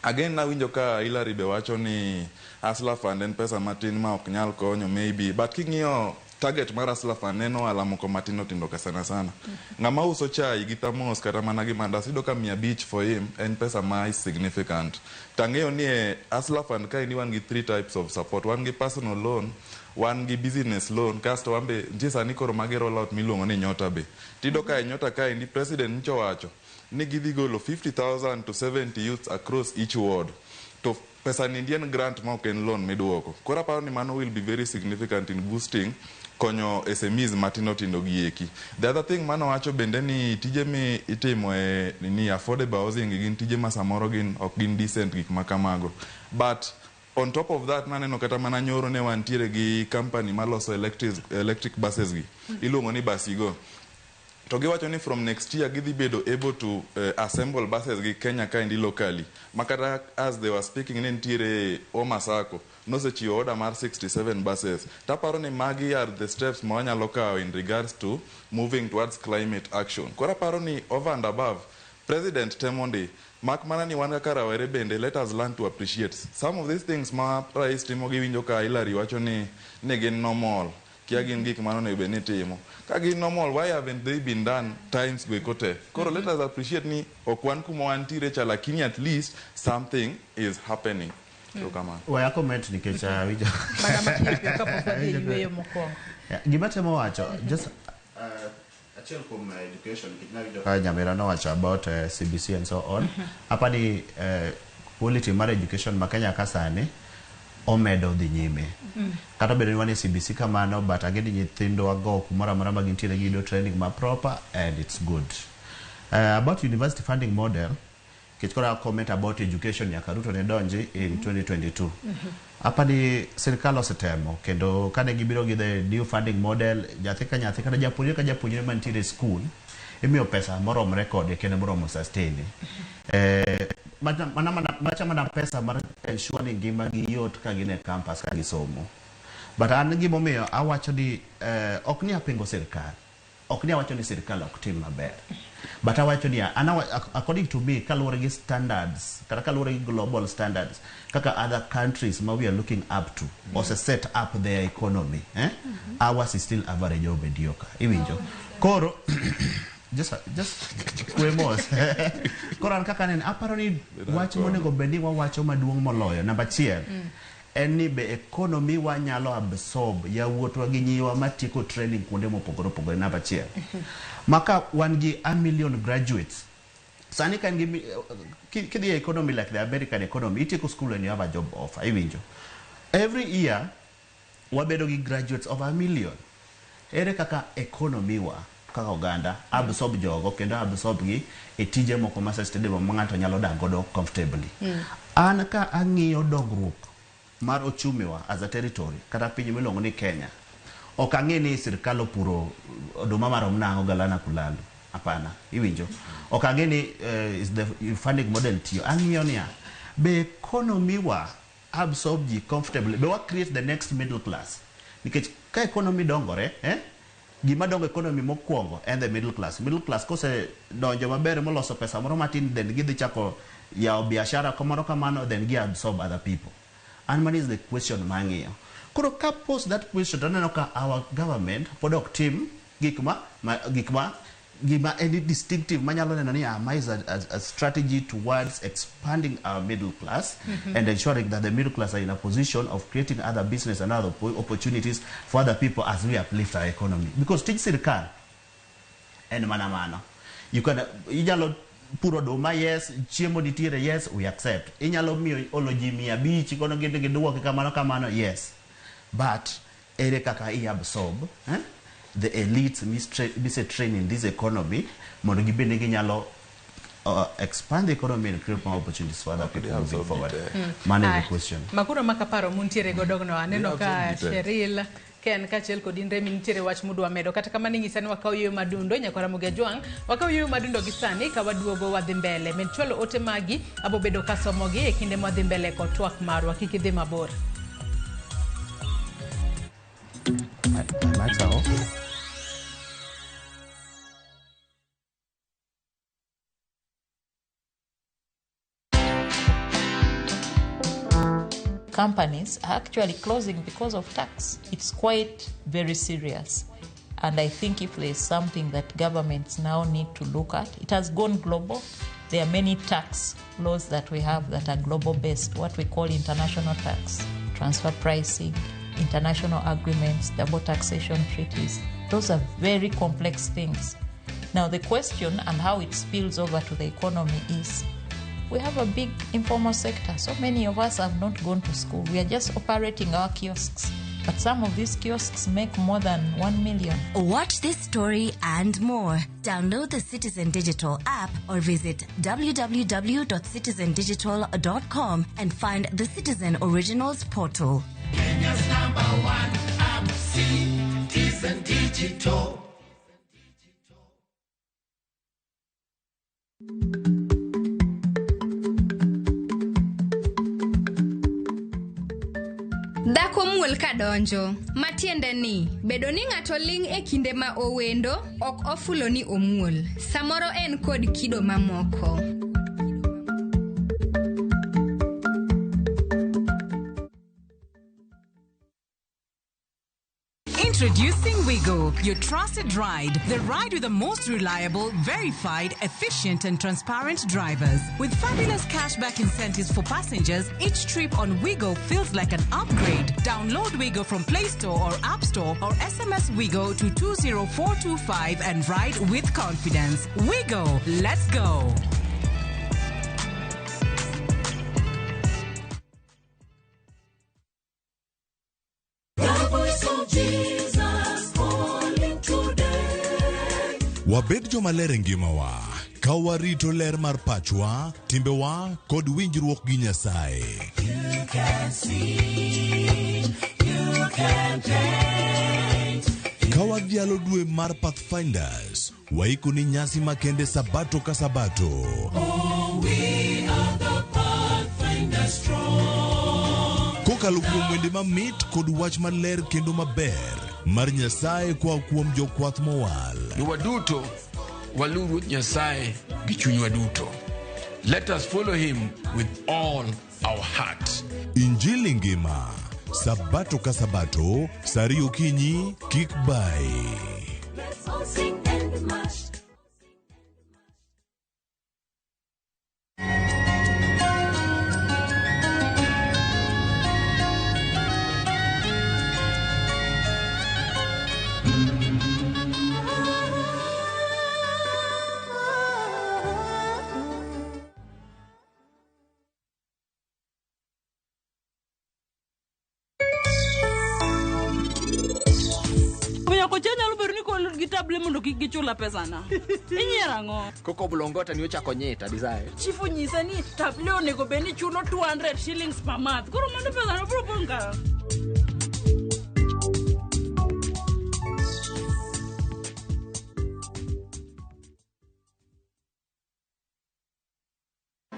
Again, nawinjo ka Hillary be wacho ni Hustler Fund en pesa matin ma ok nyal konyo maybe. But king'iyo target mar Hustler Fund, en ohala moko matindo tindo ka sana sana. Ng'ama uso chai gi thermos kata mana gi mandas, iyudo ka 500 for him en pesa ma is significant. Tang'eyo ni e Hustler Fund kaendi wan gi three types of support. Wan gi personal loan, wan gi business loan, kasto wan be nitie sani koro magi roll out miluongo ni Nyota be. Tiyudo ka e Nyota kaendi president nyocha owacho ni gidhi golo 50,000 to 70 youths across each ward. To pesa ni en grant ma ok en loan miduoko. Koro aparo ni mano will be very significant in boosting konyo SMEs matindo tindo gi eki. The other thing manowacho bende ni tije mi itimo e ni affordable housing gin tije ma samoro gin ok gin decent, gik ma kamago. But on top of that, naneno kata mana nyoro ne wantiere gi company maloso electric buses gi. Iluongo ni Basigo. To giwacho ni from next year gidhi bedo able to assemble buses gi Kenya kaendi locally. Makata as they were speaking, ne nitiere Oma Sacco nosechiwo order mar 67 buses. Taparo ni magi are the steps ma wanyalo kawo in regards to moving towards climate action. Koro aparo ni over and above, president temo ndi mak mana ni wan kaka rawere bende, let us learn to appreciate some of these things ma rais timo. Giwinjo ka Hillary wacho ni gin normal, kia gin gik mano onego bed ni timo. Ka gin normal, why haven't they been done times go eko te? Koro let us appreciate ni ok wan kuma wantiere cha, lakini at least something is happening. Erokamano. Waya comment nikech awinjo Mana mapiyo piyo kapok wadhi e yueyo mokwongo. Yeah, gima temo wacho just achiel kuom education, nikech nawinjo ka Nyamira nowacho about CBC and so on. Apani quality mar education ma Kenya ka sani omedo dhi nyime. Kata obedo ni wan e CBC kamano, but ageni nyithindwa go kumoro amora ma gintiere giyudo training ma proper and it's good. About university funding model, nikech koro a comment about education nyaka Ruto ne donji in 2022. Apani sirikal osetemo kendo kane gibiro gi the new funding model, nyathi ka nyathi kata japuonjre ka japuonjre mantiere e school imiyo pesa moromore kode kendo moromo sustain. Mana pesa mar ensure ni ngima gi yot ka gin e campus ka gisomo. But an gimomiyo awacho ni ok ni apingo sirikal. Ok ni awacho ni sirikal ok tim maber. But awacho ni an according to me, kaluwore gi standards kata kaluwore gi global standards kaka other countries ma we are looking up to ose set up their economy, eh? Ours is still average or mediocre. Iwinjo? Koro just kwe mos. Koro an kaka aneno, aparo ni wach monego bed ni wawacho maduong' moloyo namba achiel en ni be economy wa nyalo absorb yawuotwa gi nyiwa matieko training kuonde mopogore opogore, namba achiel. Maka wan gi a million graduates sani ka en gi kidhi e economy like the American economy, itieko school and you have a job offer. Iwinjo? Every year wabedo gi graduates of a million. Ere kaka economy wa kaka oganda absorb jogo kendo absorb gi e tije moko ma sustainable ma ng'ato nyalo dak godo comfortably? An ka ang'iyo dongruok mar ochumi wa as a territory kata piny miluongo ni Kenya, ok ang'e ni sirikal opuro oduma marom nang'o Galana Kulalu, hapana. Iwinjo? Ok ang'e ni is the funding model tiyo. Ang'iyo niya, be economy wa absorb ji comfortably? Be wa create the next middle class? Nikech ka economy dongore, eh? Gima dongo economy mokwongo en the middle class. Middle class kose donjo maber moloso pesa moro matin, then gidhi chako yawo biashara kamoro kamano, then gi absorb other people. And money is the question mang'iyo. Koro ka pose that question to aneno ka our government pod ok tim gik ma gik ma gima any distinctive manyalo neno ni ma is a strategy towards expanding our middle class and ensuring that the middle class are in a position of creating other business and other opportunities for other people as we uplift our economy. Because tij sirikal en mana mano. You can, inyalo puro oduma, yes, chiemo nitiere, yes, we accept. Inyalo miyo olo ji 500 kono gin giduoke kamano kamano, yes. But ere kaka i absorb, eh? The elites mise train in this economy mondo gibed ni ginyalo expand the economy and create more opportunities for other people moving absorb forward. it, eh. Mano is Aya. the question. Makuro maka paro muntiere godo no aneno ka absorb it, eh. Sheril Ken kaachiel kod Indremi nitiere wach mudwa medo. Kata kamano inyisa ni wakaw yueyo madundo. Nyakwara Ramogi Ajwang', wakaw yueyo madundo gi sani ka waduogo wadhi mbele. Med chwalo ote magi, abobedo kasomogi e kinde mwadhi mbele kod twak marwa. Kik idhi mabor. My mics are off. companies are actually closing because of tax. It's quite very serious. And I think if there's something that governments now need to look at, it has gone global. There are many tax laws that we have that are global based, what we call international tax, transfer pricing, international agreements, double taxation treaties. Those are very complex things. Now, the question and how it spills over to the economy is we have a big informal sector. So many of us have not gone to school. We are just operating our kiosks. But some of these kiosks make more than 1 million. Watch this story and more. Download the Citizen Digital app or visit www.citizendigital.com and find the Citizen Originals portal. Kenya's number one app, Citizen Digital. Dhako muol kadonjo, matiende ni bedo ni ng'ato ling' e kinde ma owendo ok ofulo ni omuol. Samoro en kod kido mamoko. Introducing Wigo, your trusted ride. The ride with the most reliable, verified, efficient, and transparent drivers. With fabulous cashback incentives for passengers, each trip on Wigo feels like an upgrade. Download Wigo from Play Store or App Store or SMS Wigo to 20425 and ride with confidence. Wigo, let's go. The voice of Jesus calling today. Wabed jomaler e ngimawa ka warito ler mar pachwa, timbewa kod winjruok gi Nyasaye. You can see, you can paint. Ka wadhialo dwe mar Pathfinders, waiko ni nyasi makende sabato ka sabato. Oh, we are the Pathfinders strong. Kokalo kuom wende mamit kod wach maler kendo maber mar Nyasaye koa kuom jokwath mowal. Ni waduto waluw Ruoth Nyasaye gi chunywa duto. Let us follow him with all our heart. Injili ngima, sabato ka sabato, sa ariyo okinyi, kik bayi. Let's all sing and march. Kocha nyalo bedo ni kol gi table mondo kik gichula pesana. Inyiero ang'o? Koko Bulongota ni ochako nyita desire. Chief onyisa ni table onego bed ni chulo 200 shillings per month. Koro mano pesano biro pong' ka.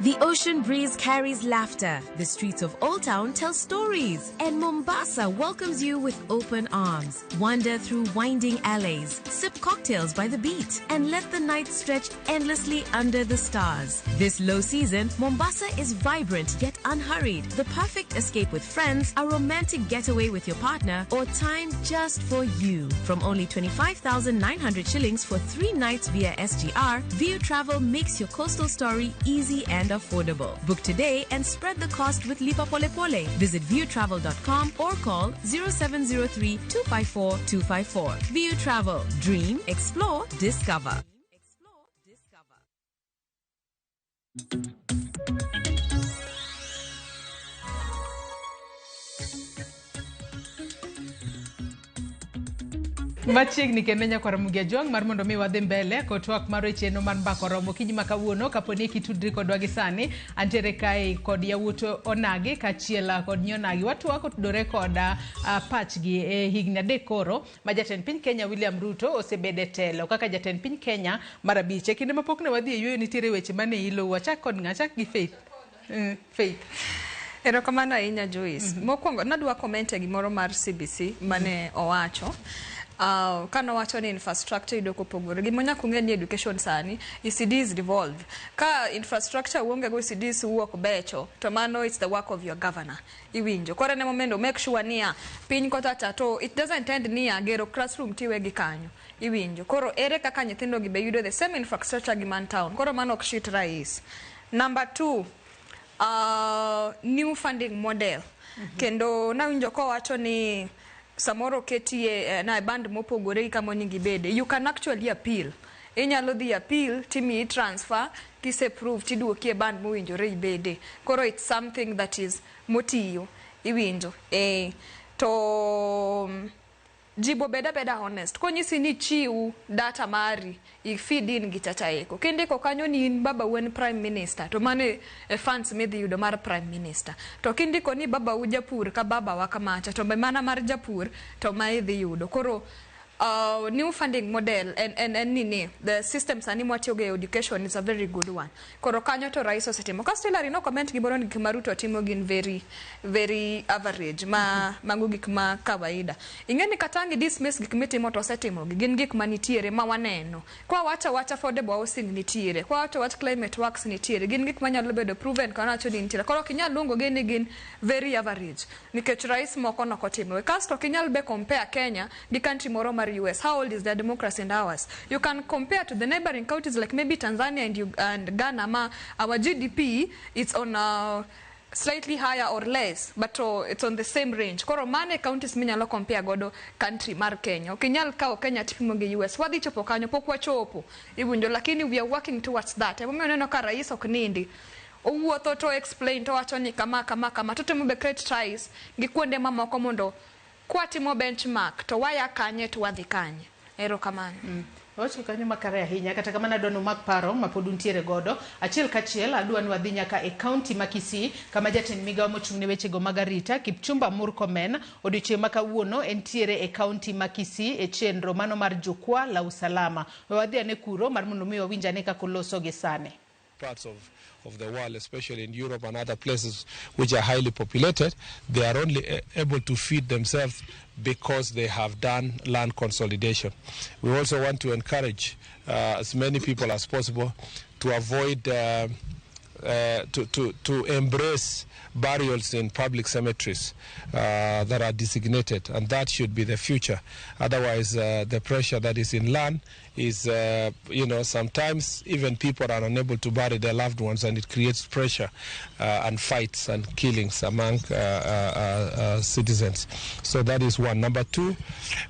The ocean breeze carries laughter. The streets of Old Town tell stories. And Mombasa welcomes you with open arms. Wander through winding alleys, sip cocktails by the beach, and let the night stretch endlessly under the stars. This low season, Mombasa is vibrant yet unhurried. The perfect escape with friends, a romantic getaway with your partner, or time just for you. From only 25,900 shillings for 3 nights via SGR, View Travel makes your coastal story easy and affordable. Book today and spread the cost with Lipa Pole Pole. Visit viewtravel.com or call 0703 254 254. View Travel. Dream, explore, discover. Machiegni kendo nyakwar Ramogi Ajwang' mar mondo mi wadhi mbele kod twak mar chenro mar mbaka oromo okinyi ma kawuono kapo ni kitudri kodwa gi sani antiere kae kod yawuot onagi kaachiel kod nyi onagi watwak otudore kod pachgi e higni 3 koro ma jatend piny Kenya William Ruto osebedo e telo kaka jatend piny Kenya mar 5. E kinde mapok ne wadhi e yueyo nitiere weche mane ilo wachak kod ng'a chak gi Faith. Faith. Erokamano ahinya Joyce. Mokwongo nadwa comment e gimoro mar CBC mane owacho. Kanowacho ni infrastructure yudo kopogore. Gima nyaka ung'e ni education sani, ECDs devolve. Ka infrastructure uonge go, ECDs wuok becho, to mano it's the work of your governor. Iwinjo. Koro en emomiyo make sure niya, piny kocha cha to it doesn't end niya, gero classroom tiwe gi kanyo. Iwinjo. Koro ere kaka nyithindo gi be yudo the same infrastructure gi man town. Koro mano ok shit rais. Number 2, new funding model. Kendo nawinjo kowacho ni samoro ketie na band mopogore gi kama onego ibede. You can actually appeal. Inyalo dhi appeal timiyi transfer, kise prove tiduoki e band mowinjore ibede. Koro it's something that is motiyo. Iwinjo. To jibo beda beda honest. Konyisi ni chiw data mari, i feed in gi chacha eko. Kindiko kanyo ni in baba uen prime minister, to mano e funds midhi yudo mar prime minister. To kindiko ni baba u japur ka baba wa kamacha, to be mana mar japur to ma idhi yudo. Koro new funding model and nini, the system sani mwatiyogo e education is a very good one. Koro kanyo to rais osetimo. Kasto Hillary no comment gimoro ni gik ma Ruto timo gin very very average, ma mago gik ma kawaida. Ing'e ni kata ang' dismiss gik mitimo to osetimogi, gin gik manitiere ma waneno. Kwa wacho wach affordable housing nitiere, kwa wacho wach climate works nitiere, gin gik manyalo bedo proven kana wacho ni nitiere. Koro ok inyal luongo gi ni gin very average nikech rais moko nokotimo. Kasto ok inyal be compare Kenya gi country moro mar US. How old is their democracy and ours? You can compare to the neighboring countries like maybe Tanzania and Ghana, ma our GDP it's on a slightly higher or less, but it's on the same range. Koro mane counties minyalo compare godo country mar Kenya. Ok inyal kawo Kenya tipimo gi US. Wadhi chopo kanyo, pok wachopo. Iwinjo, lakini we are working towards that. Emomiyo uneno ka rais ok nindi. Owuotho to explain to wacho ni kama kama kama. Totemo be create ties gi kuonde mamoko mondo kwatimo benchmark to waya kanye to wadhi kanye. Erokamano. Owacho kanyo makare ahinya, kata kamano adwa ni umak paro ma pod untiere godo. Achiel kachiel adwa ni wadhi nyaka e kaunti ma Kisii kama jatend migawo mochung' ne wechego mag arita Kipchumba Murkomen odiochieng' ma kawuono entiere e kaunti ma Kisii e chenro mano mar Jukwaa la Usalama. We wadhi ane kuro mar mondo mi wawinj ane kaka oloso gi sani. Parts of the world, especially in Europe and other places which are highly populated, they are only able to feed themselves because they have done land consolidation. We also want to encourage as many people as possible to avoid, to embrace burials in public cemeteries that are designated, and that should be the future. Otherwise, the pressure that is in land is, sometimes even people are unable to bury their loved ones, and it creates pressure and fights and killings among citizens. So that is one. Number two,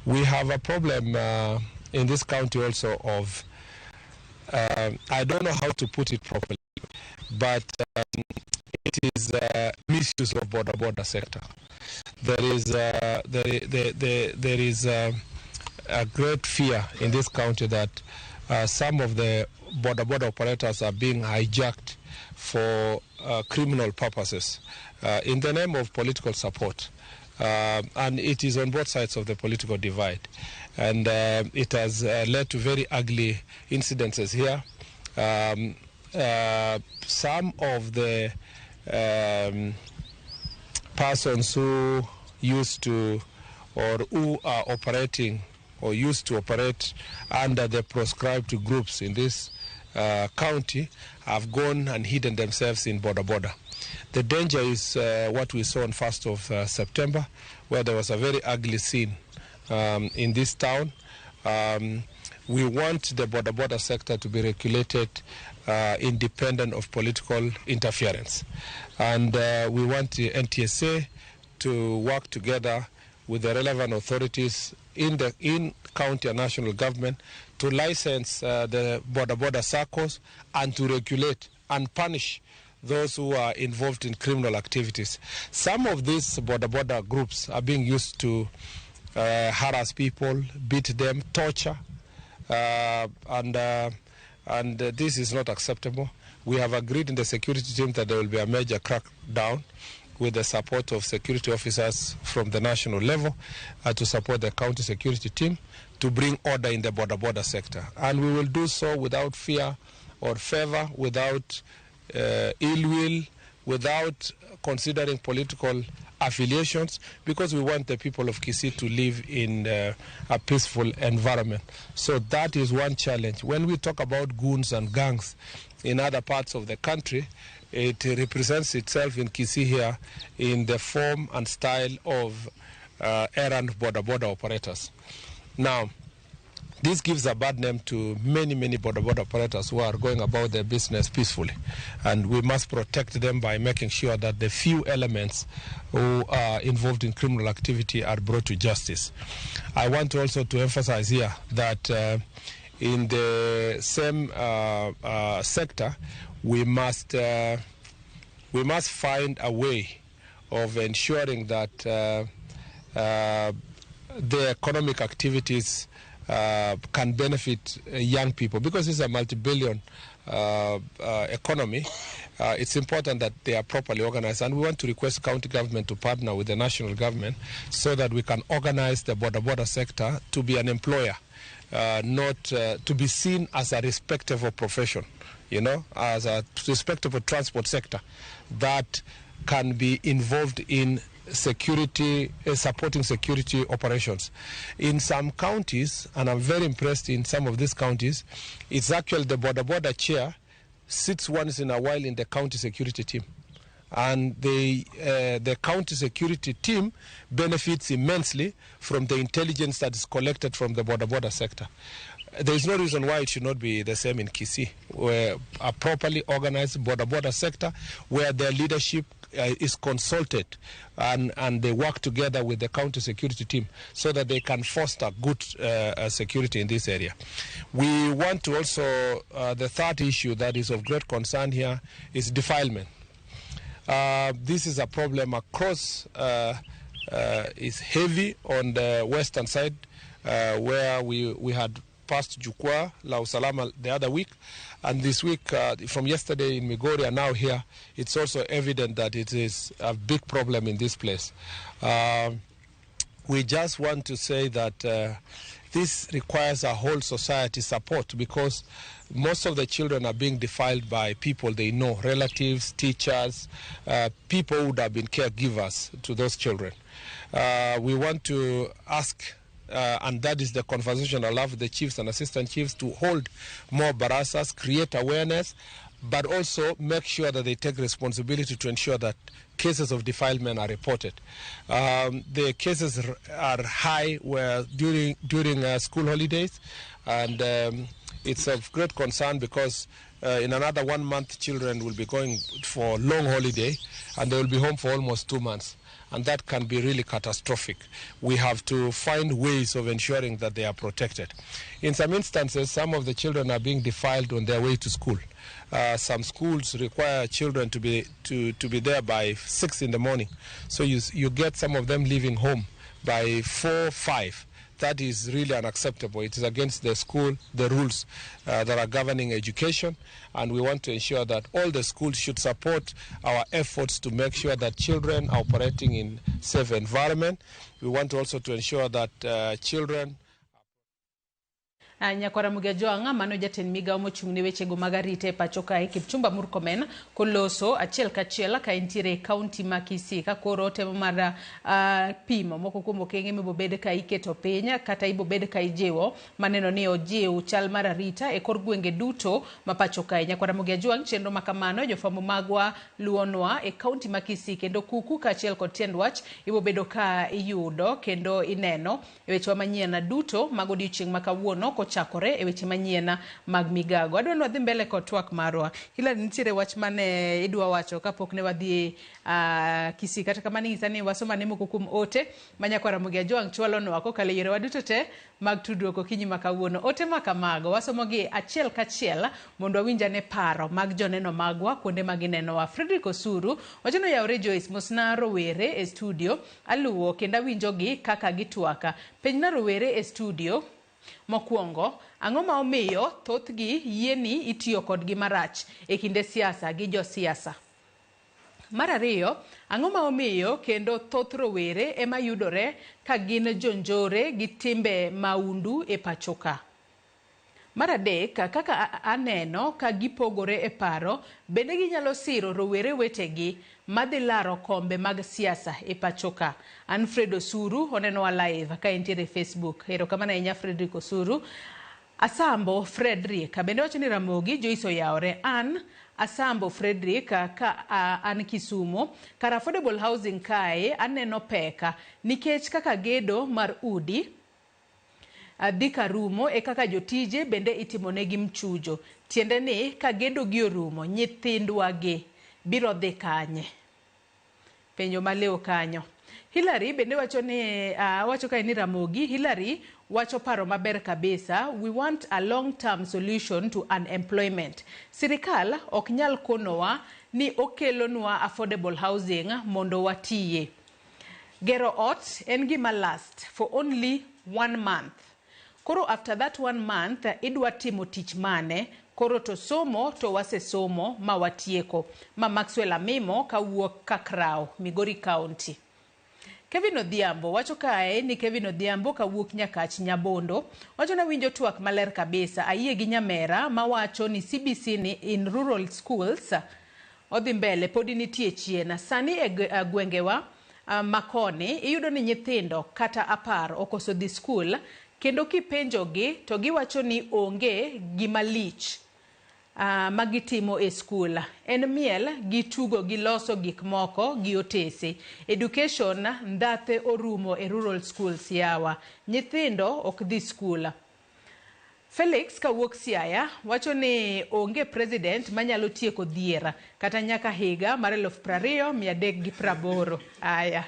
we have a problem in this county also of, I don't know how to put it properly, but it is misuse of border sector. There is a great fear in this county that some of the border operators are being hijacked for criminal purposes in the name of political support. And it is on both sides of the political divide. And it has led to very ugly incidences here. Some of the persons who used to or who are operating or used to operate under the proscribed groups in this county have gone and hidden themselves in border. The danger is what we saw on 1st of September, where there was a very ugly scene in this town. We want the border sector to be regulated independent of political interference. And we want the NTSA to work together with the relevant authorities in the county and national government to license the border circles and to regulate and punish those who are involved in criminal activities. Some of these border groups are being used to harass people, beat them, torture, and this is not acceptable. We have agreed in the security team that there will be a major crackdown with the support of security officers from the national level to support the county security team to bring order in the border sector. And we will do so without fear or favor, without ill will, without considering political affiliations, because we want the people of Kisii to live in a peaceful environment. So that is one challenge. When we talk about goons and gangs in other parts of the country, it represents itself in Kisii here in the form and style of errand border operators. Now, this gives a bad name to many, many border operators who are going about their business peacefully. And we must protect them by making sure that the few elements who are involved in criminal activity are brought to justice. I want also to emphasize here that in the same sector, we must find a way of ensuring that the economic activities can benefit young people, because it's a multi-billion economy. It's important that they are properly organized, and we want to request county government to partner with the national government so that we can organize the border sector to be an employer, not to be seen as a respectable profession, you know, as a respectable transport sector that can be involved in security, supporting security operations. In some counties, and I'm very impressed in some of these counties, it's actually the border chair sits once in a while in the county security team. And the county security team benefits immensely from the intelligence that is collected from the border sector. There is no reason why it should not be the same in Kisii, where a properly organized border sector where their leadership is consulted and they work together with the county security team so that they can foster good security in this area. We want to also, the third issue that is of great concern here is defilement. This is a problem across, is heavy on the western side, where we had passed Jukwaa La Usalama the other week, and this week, from yesterday in Migori and now here, it's also evident that it is a big problem in this place. We just want to say that this requires a whole society support, because most of the children are being defiled by people they know, relatives, teachers, people who would have been caregivers to those children. We want to ask, and that is the conversation I love the chiefs and assistant chiefs to hold more barasas, create awareness, but also make sure that they take responsibility to ensure that cases of defilement are reported. The cases are high where during school holidays, and it's of great concern because in another 1 month, children will be going for long holiday, and they will be home for almost 2 months. And that can be really catastrophic. We have to find ways of ensuring that they are protected. In some instances, some of the children are being defiled on their way to school. Some schools require children to be there by 6 in the morning. So you get some of them leaving home by 4, 5. That is really unacceptable. It is against the school, the rules that are governing education, and we want to ensure that all the schools should support our efforts to make sure that children are operating in safe environment. We want also to ensure that children Nyakwara Mugejoanga mano jatend migawo mochung' ne wechego mag arita e pacho kae Kipchumba Murkomen koloso achiel kachiel ka entiere e kaunti ma Kisii ka koro temo mar pimo moko kuom okenge mibobed ka iketo piny kata ibobed ka ijiwo maneno ni ojiw chal mar arita e kor gwenge duto ma pacho kae. Nyakwara Mugejoang chenro makamano jofwambo magwa luonwa e kaunti ma Kisii kendo kuku kaachiel kod tiend wach ibobedo ka iyudo kendo ineno e wechewa manyien duto mag odiochieng' ma kawuono chakore e weche manyien mag migago. Adwa ni wadhi mbele kod twak marwa. Hilary, nitiere wach mane idwa wacho kapok ne wadhi Kisii, kata kamano inyisa ni wasoma ne moko kuom ote ma nyakwara Ramogi Ajwang' chwalonwa kokalo e yorewa duto te mag tudruok okinyi ma kawuono. Ote ma kamago wasomogi achiel kachiel mondo wawinj ane paro mag joneno magwa kuonde ma ginenowa. Frederick Osuru wacho ni oyawre Joyce, mosna rowere e studio, aluwo kendo awinjogi kaka gitwaka. Penjna rowere e studio mokwongo, ang'o ma omiyo thothgi yie ni itiyo kodgi marach e kinde siasa gi josiasa? Mar ariyo, ang'o ma omiyo kendo thoth rowere ema yudore ka gin jonjore gi timbe maundu e pacho ka? Mar adek, kaka aneno ka gipogore e paro, bende ginyalo siro rowere wetegi madhi laro kombe mag siasa e pacho ka. Alfred Osuru onenowa live ka entiere e Facebook. Erokamano ahinya Fredrick Osuru. Asambo Fredrick bende wacho ni Ramogi Joyce oyawore. An Asambo Fredrick ka an Kisumo. Kar affordable housing kae aneno peka nikech kaka gedo mar udi dhi karumo e kaka jotije bende itimonegi mchujo. Tiende ni ka gedo gi orumo, nyithindwa gi biro dhi kanye? Penjo maliw kanyo. Hillary bende wacho ni wacho kae ni Ramogi Hillary wacho paro maber kabisa. We want a long term solution to unemployment. Sirikal ok nyal konowa ni okelonwa affordable housing mondo watiye. Gero ot en gima last for only one month. Koro after that one month idwa timo tich mane? Koro to somo to wasesomo ma watieko. Ma Maxwell Amimo kawuok Kakrao, Migori County. Kevin Odhiambo wacho kae ni Kevin Odhiambo kawuok Nyakach Nyabondo wacho nawinjo twak maler kabisa. Ayie gi nyamera mawacho ni CBC ni in rural schools odhi mbele podi nitie chien. Sani e gwengewa makoni iyudo ni nyithindo kata 10 okoso dhi skul kendo kipenjogi to giwacho ni onge gima lich magitimo e skul. En miel gi tugo gi loso gik moko gi otese. Education ndhathe orumo e rural schools yawa. Nyithindo ok dhi skul. Felix kawuok Siaya wacho ni onge president manyalo tieko dhier kata nyaka higa mar 20380. Aya.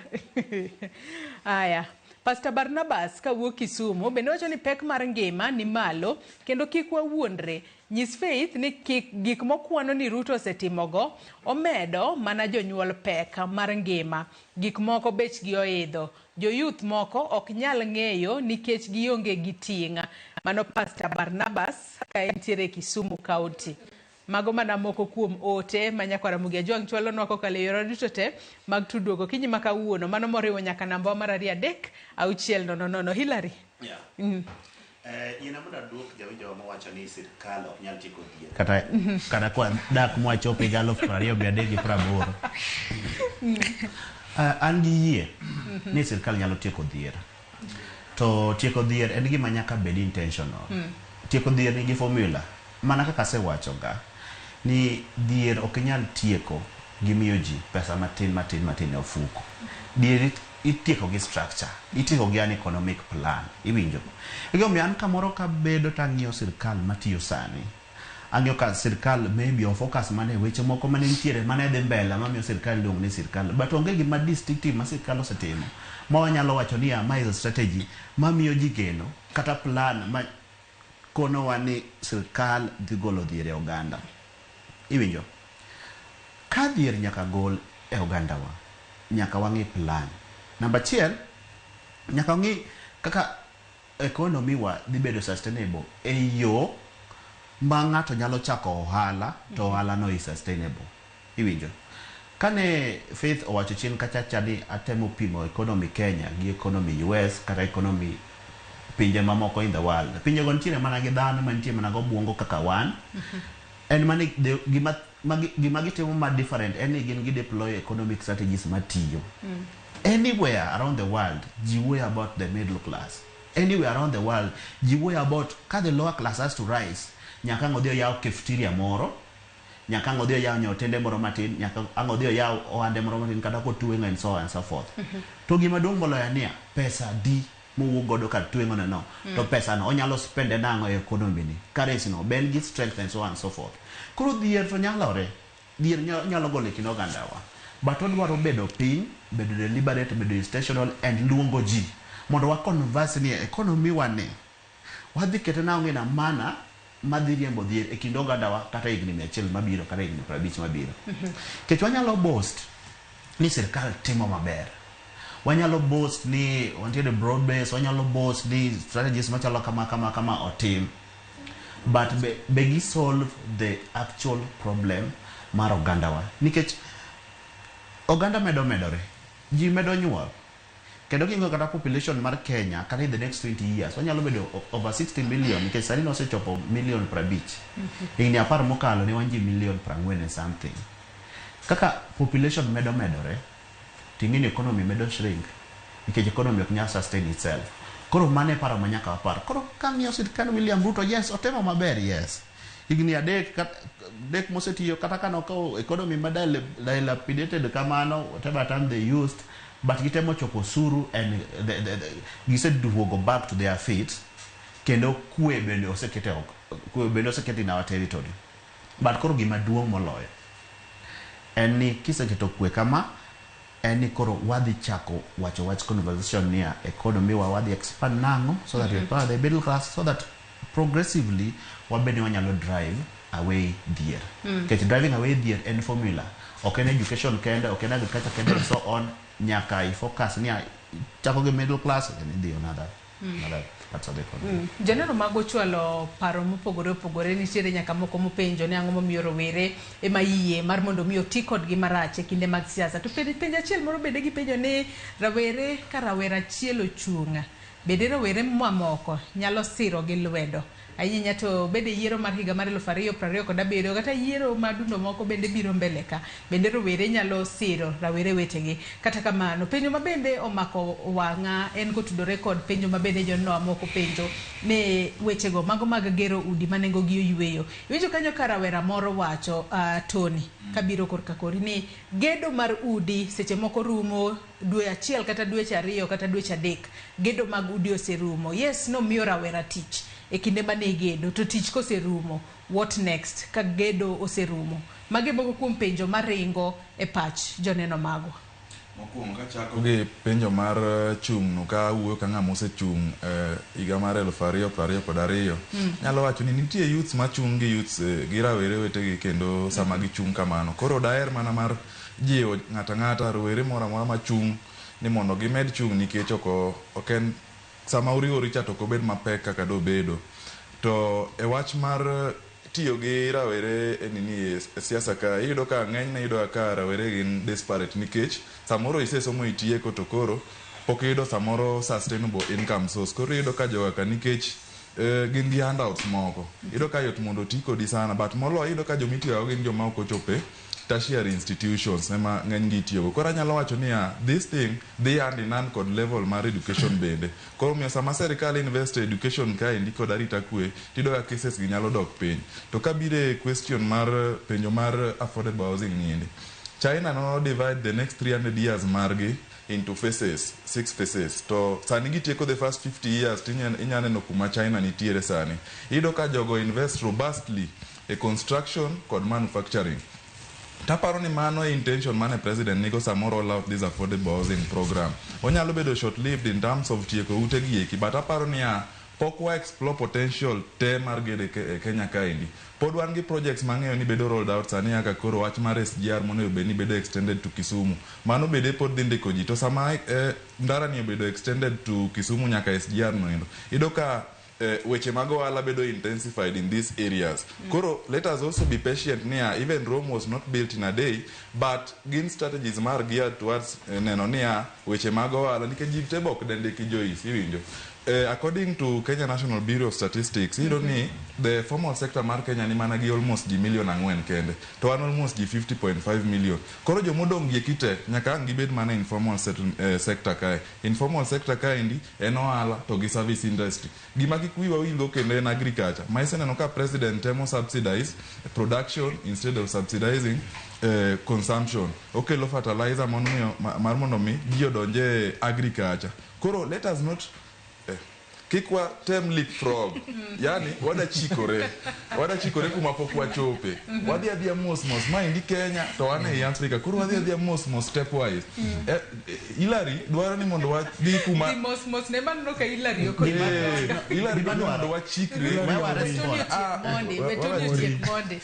Aya. Pastor Barnabas kawuok Kisumu bende wacho ni pek mar ngima ni malo kendo kik wawuondre. Nyis Faith ni kik gik mokwano ni Ruto osetimogo omedo mana jonyuol pek mar ngima. Gik moko bechgi oidho. Jo-youth moko ok nyal ng'eyo nikech gionge gi ting'. Mano Pastor Barnabas ka entiere Kisumu County. Mago mana moko kuom ote ma nyakwar Ramogi Ajwang' chwalonwa kokalo e yore duto te mag tudruok okinyi ma kawuono. Mano moriwo nyaka namba mar 2 3 6 0 0. Hillary. Yeah. Yien mondo aduok jawinjo mowacho ni sirkal ok nyal tieko dhier kata kata kwa dak mwachopo higa 2380. An gi yie ni sirkal nyalo tieko dhier. To tieko dhier en gima nyaka bed intentional. Tieko dhier nigi formula. Mana kaka asewacho ga ni dhier ok inyal tieko gi miyo ji pesa matin matin matin e ofuko. Dhier itieko gi structure, itieko gi an economic plan, iwinjo. Egimomiyo an kamoro kabedo tang'iyo sirkal matiyo sani. Ang'iyo ka sirkal maybe o focus mana e weche moko mane nitiere mane dhi mbele mamiyo sirkal iluongo ni sirkal. But onge gima distinctive ma sirkal osetimo ma wanyalo wacho ni ma is a strategy mamiyo ji geno kata plan ma konowa ni sirkal dhi golo dhier e oganda. Iwinjo? Ka dhier nyaka gol e ogandawa, nyaka wang'i plan. Namba achiel, nyaka wang'i kaka economy wa dhi bedo sustainable e yo ma ng'ato nyalo chako ohala to ohala no is sustainable. Iwinjo? Kane Faith owacho chien kachacha ni atemo pimo economy Kenya gi economy US kata economy pinje mamoko in the world. Pinjego nitiere mana gi dhano mantie mana gobwongo kaka wan. En mani gima gitimo ma different en ni gin gi deploy economic strategies matiyo. Anywhere around the world, ji wuoyo about the middle class. Anywhere around the world, ji wuoyo about ka the lower class has to rise. Nyaka ang' odhi oyaw cafeteria moro, nyaka ang' odhi oyaw nyotende moro matin, nyaka ang' odhi oyaw ohande moro matin kata kotweng'o and so on and so forth. To gima duong' moloyo niya, pesa di mowuok godo kar tweng'o ne no, to pesa no onyalo spende nang'o e economy ni, currency no, be en gi strength and so on and so forth. Koro dhier to nyalore, dhier nyalo golo e kind ogandawa. But odwaro bedo piny, bedo deliberate, bedo intentional and luongo ji mondo wa converse ni economy wa ni wadhi kete nang'o in a manner madhi riembo dhier e kind ogandawa kata higni 100 mabiro kata higni 50 mabiro. Nikech wanyalo boast ni sirkal timo maber. Wanyalo boast ni wantiere broad base, wanyalo boast ni strategies machalo kama kama kama otim. But be gi solve the actual problem mar ogandawa. Nikech oganda medo medore, ji medo nyuol. Kendo king'iyo kata population mar Kenya kata in the next 20 years wanyalo bedo over 60 million nikech sani nosechopo million 50. Higni 10 mokalo ne wan ji million 40 and something. Kaka population medo medore, ting'e ni economy medo shrink nikech economy ok nyal sustain itself. Koro mano e paro ma nyaka wapar. Koro kang'iyo sirkand William Ruto, yes, otemo maber, yes. Higni 3 mosetiyo kata ka nokawo economy ma dilapidated kamano, whatever term they used, but gitemo choko osuru and giseduogo back to their feet, kendo kwe bende osekete oko, kwe bende osekete in our territory. But koro gima duong' moloyo en ni kiseketo kwe kama, en ni koro wadhi chako wacho wach conversation niya economy wa wadhi expand nang'o so that we empower the middle class so that progressively wabende wanyalo drive away dhier. Nikech driving away dhier en formula, ok en education kende, ok en agriculture kende and so on. Nyaka i focus niya chako gi middle class then idhi another another parts of the economy. Joneno mag ochwalo paro mopogore opogore, nitiere nyaka moko mopenjo ni ang'o momiyo rowere ema yie mar mondo mi oti kodgi marach e kinde mag siasa. To penjo achiel moro bende gipenjo ni rawere ka rawera achiel ochung', bende rowere mamoko nyalo siro gi lwedo ahinya to bende yiero mar higa mar 2027 kata yiero madundo moko bende biro mbele ka, bende rowere nyalo siro rawere wetegi. Kata kamano, penjo ma bende omako wang'a en kotudore kod penjo ma bende joneno moko penjo ni wechego mago mag gero udi ma nengo gi oyweyo. Iwinjo kanyo ka rawera moro wacho, Tony, kabiro korka kori ni gedo mar udi seche moko rumo dwe achiel kata dweche 2 kata dweche 3, gedo mag udi oserumo. Yes, nomiyo rawera tich e kinde mane igedo, to tich koserumo, what next ka gedo oserumo? Magi moko kuom penjo maringo e pach joneno magwa. Mokwongo kachako gi penjo mar chung' no, ka awuoyo ka ng'ama osechung' higa mar 2022, nyalo wacho ni nitie youths machung' gi youths gi rawere wetegi kendo sama gichung' kamano. Koro daher mana mar jiwo ng'ato ang'ata, rowere moro amora machung' ni mondo gimed chung' nikech ok en sama uriworu cha to ok obed mapek kaka dobedo. To e wach mar tiyo gi rawere e nini e siasa ka, iyudo ka ng'enyne iyudo ka rawere gin desperate nikech samoro isesomo itieko to koro pok iyudo samoro sustainable income source. Koro iyudo ka joga ka nikech gin gi handouts moko, iyudo ka yot mondo oti kodi sana, but moloyo iyudo ka jomitiyogo gin joma ok ochope tertiary institutions ema ng'eny gi itiyogo. Koro anyalo wacho niya, this thing dhi hand in hand kod level mar education bende. Koro omiyo sama sirikal invest e education kaendi kod arita kwe, tiyudo ka cases gi nyalo dok piny. To kabiro e question mar penjo mar affordable housing niendi, China no divide the next 300 years margi into phases, 6 phases. To sani gitieko the first 50 years, inya neno kuma China nitiere sani. Iyudo ka jogo invest robustly e construction kod manufacturing. Taparo ni mano e intention mane president nigo sama roll out this affordable housing program. Onyalo bedo short lived in terms of tieko ute gi eki, but aparo niya pok wa explore potential te mar gedo e Kenya kaendi. Pod wan gi projects mang'eyo ni bedo rolled out sani kaka koro wach mar SGR monego bed ni bedo extended to Kisumu. Mano bende pod dhi ndiko ji. To sama ndara ni obedo extended to Kisumu nyaka SGR noendo, iyudo ka weche mag ohala bedo intensified in these areas. Koro let us also be patient niya even Rome was not built in a day, but gin strategies mar geared towards neno niya weche mag ohala nikech ji te be ok dendiki Joyce, iwinjo. According to Kenya National Bureau of Statistics, iyudo ni the formal sector mar Kenya ni mana gi almost ji million 4 kende, to wan almost ji 50.5 million. Koro jomodong' gi eki te nyaka ang' gibed mana informal sector kae. Informal sector kaendi en ohala to gi service industry. Gima kik wiwa wilgo kendo en agriculture. Ma iseneno ka president temo subsidize production instead of subsidizing consumption. Okelo fertilizer mar mondo mi ji odonje agriculture. Koro let us not kik watem leapfrog. Yani wadachikore kuma pok wachope. Wadhi adhiya mos mos. Maendi Kenya to wan ei Africa. Koro wadhi adhiya mos mos stepwise. Hillary dwaro ni mondo wadhi kuma Dhi mos mos ne maneno ka Hillary ok Hillary dwaro ni mondo wachikre. Tony otiek mondi.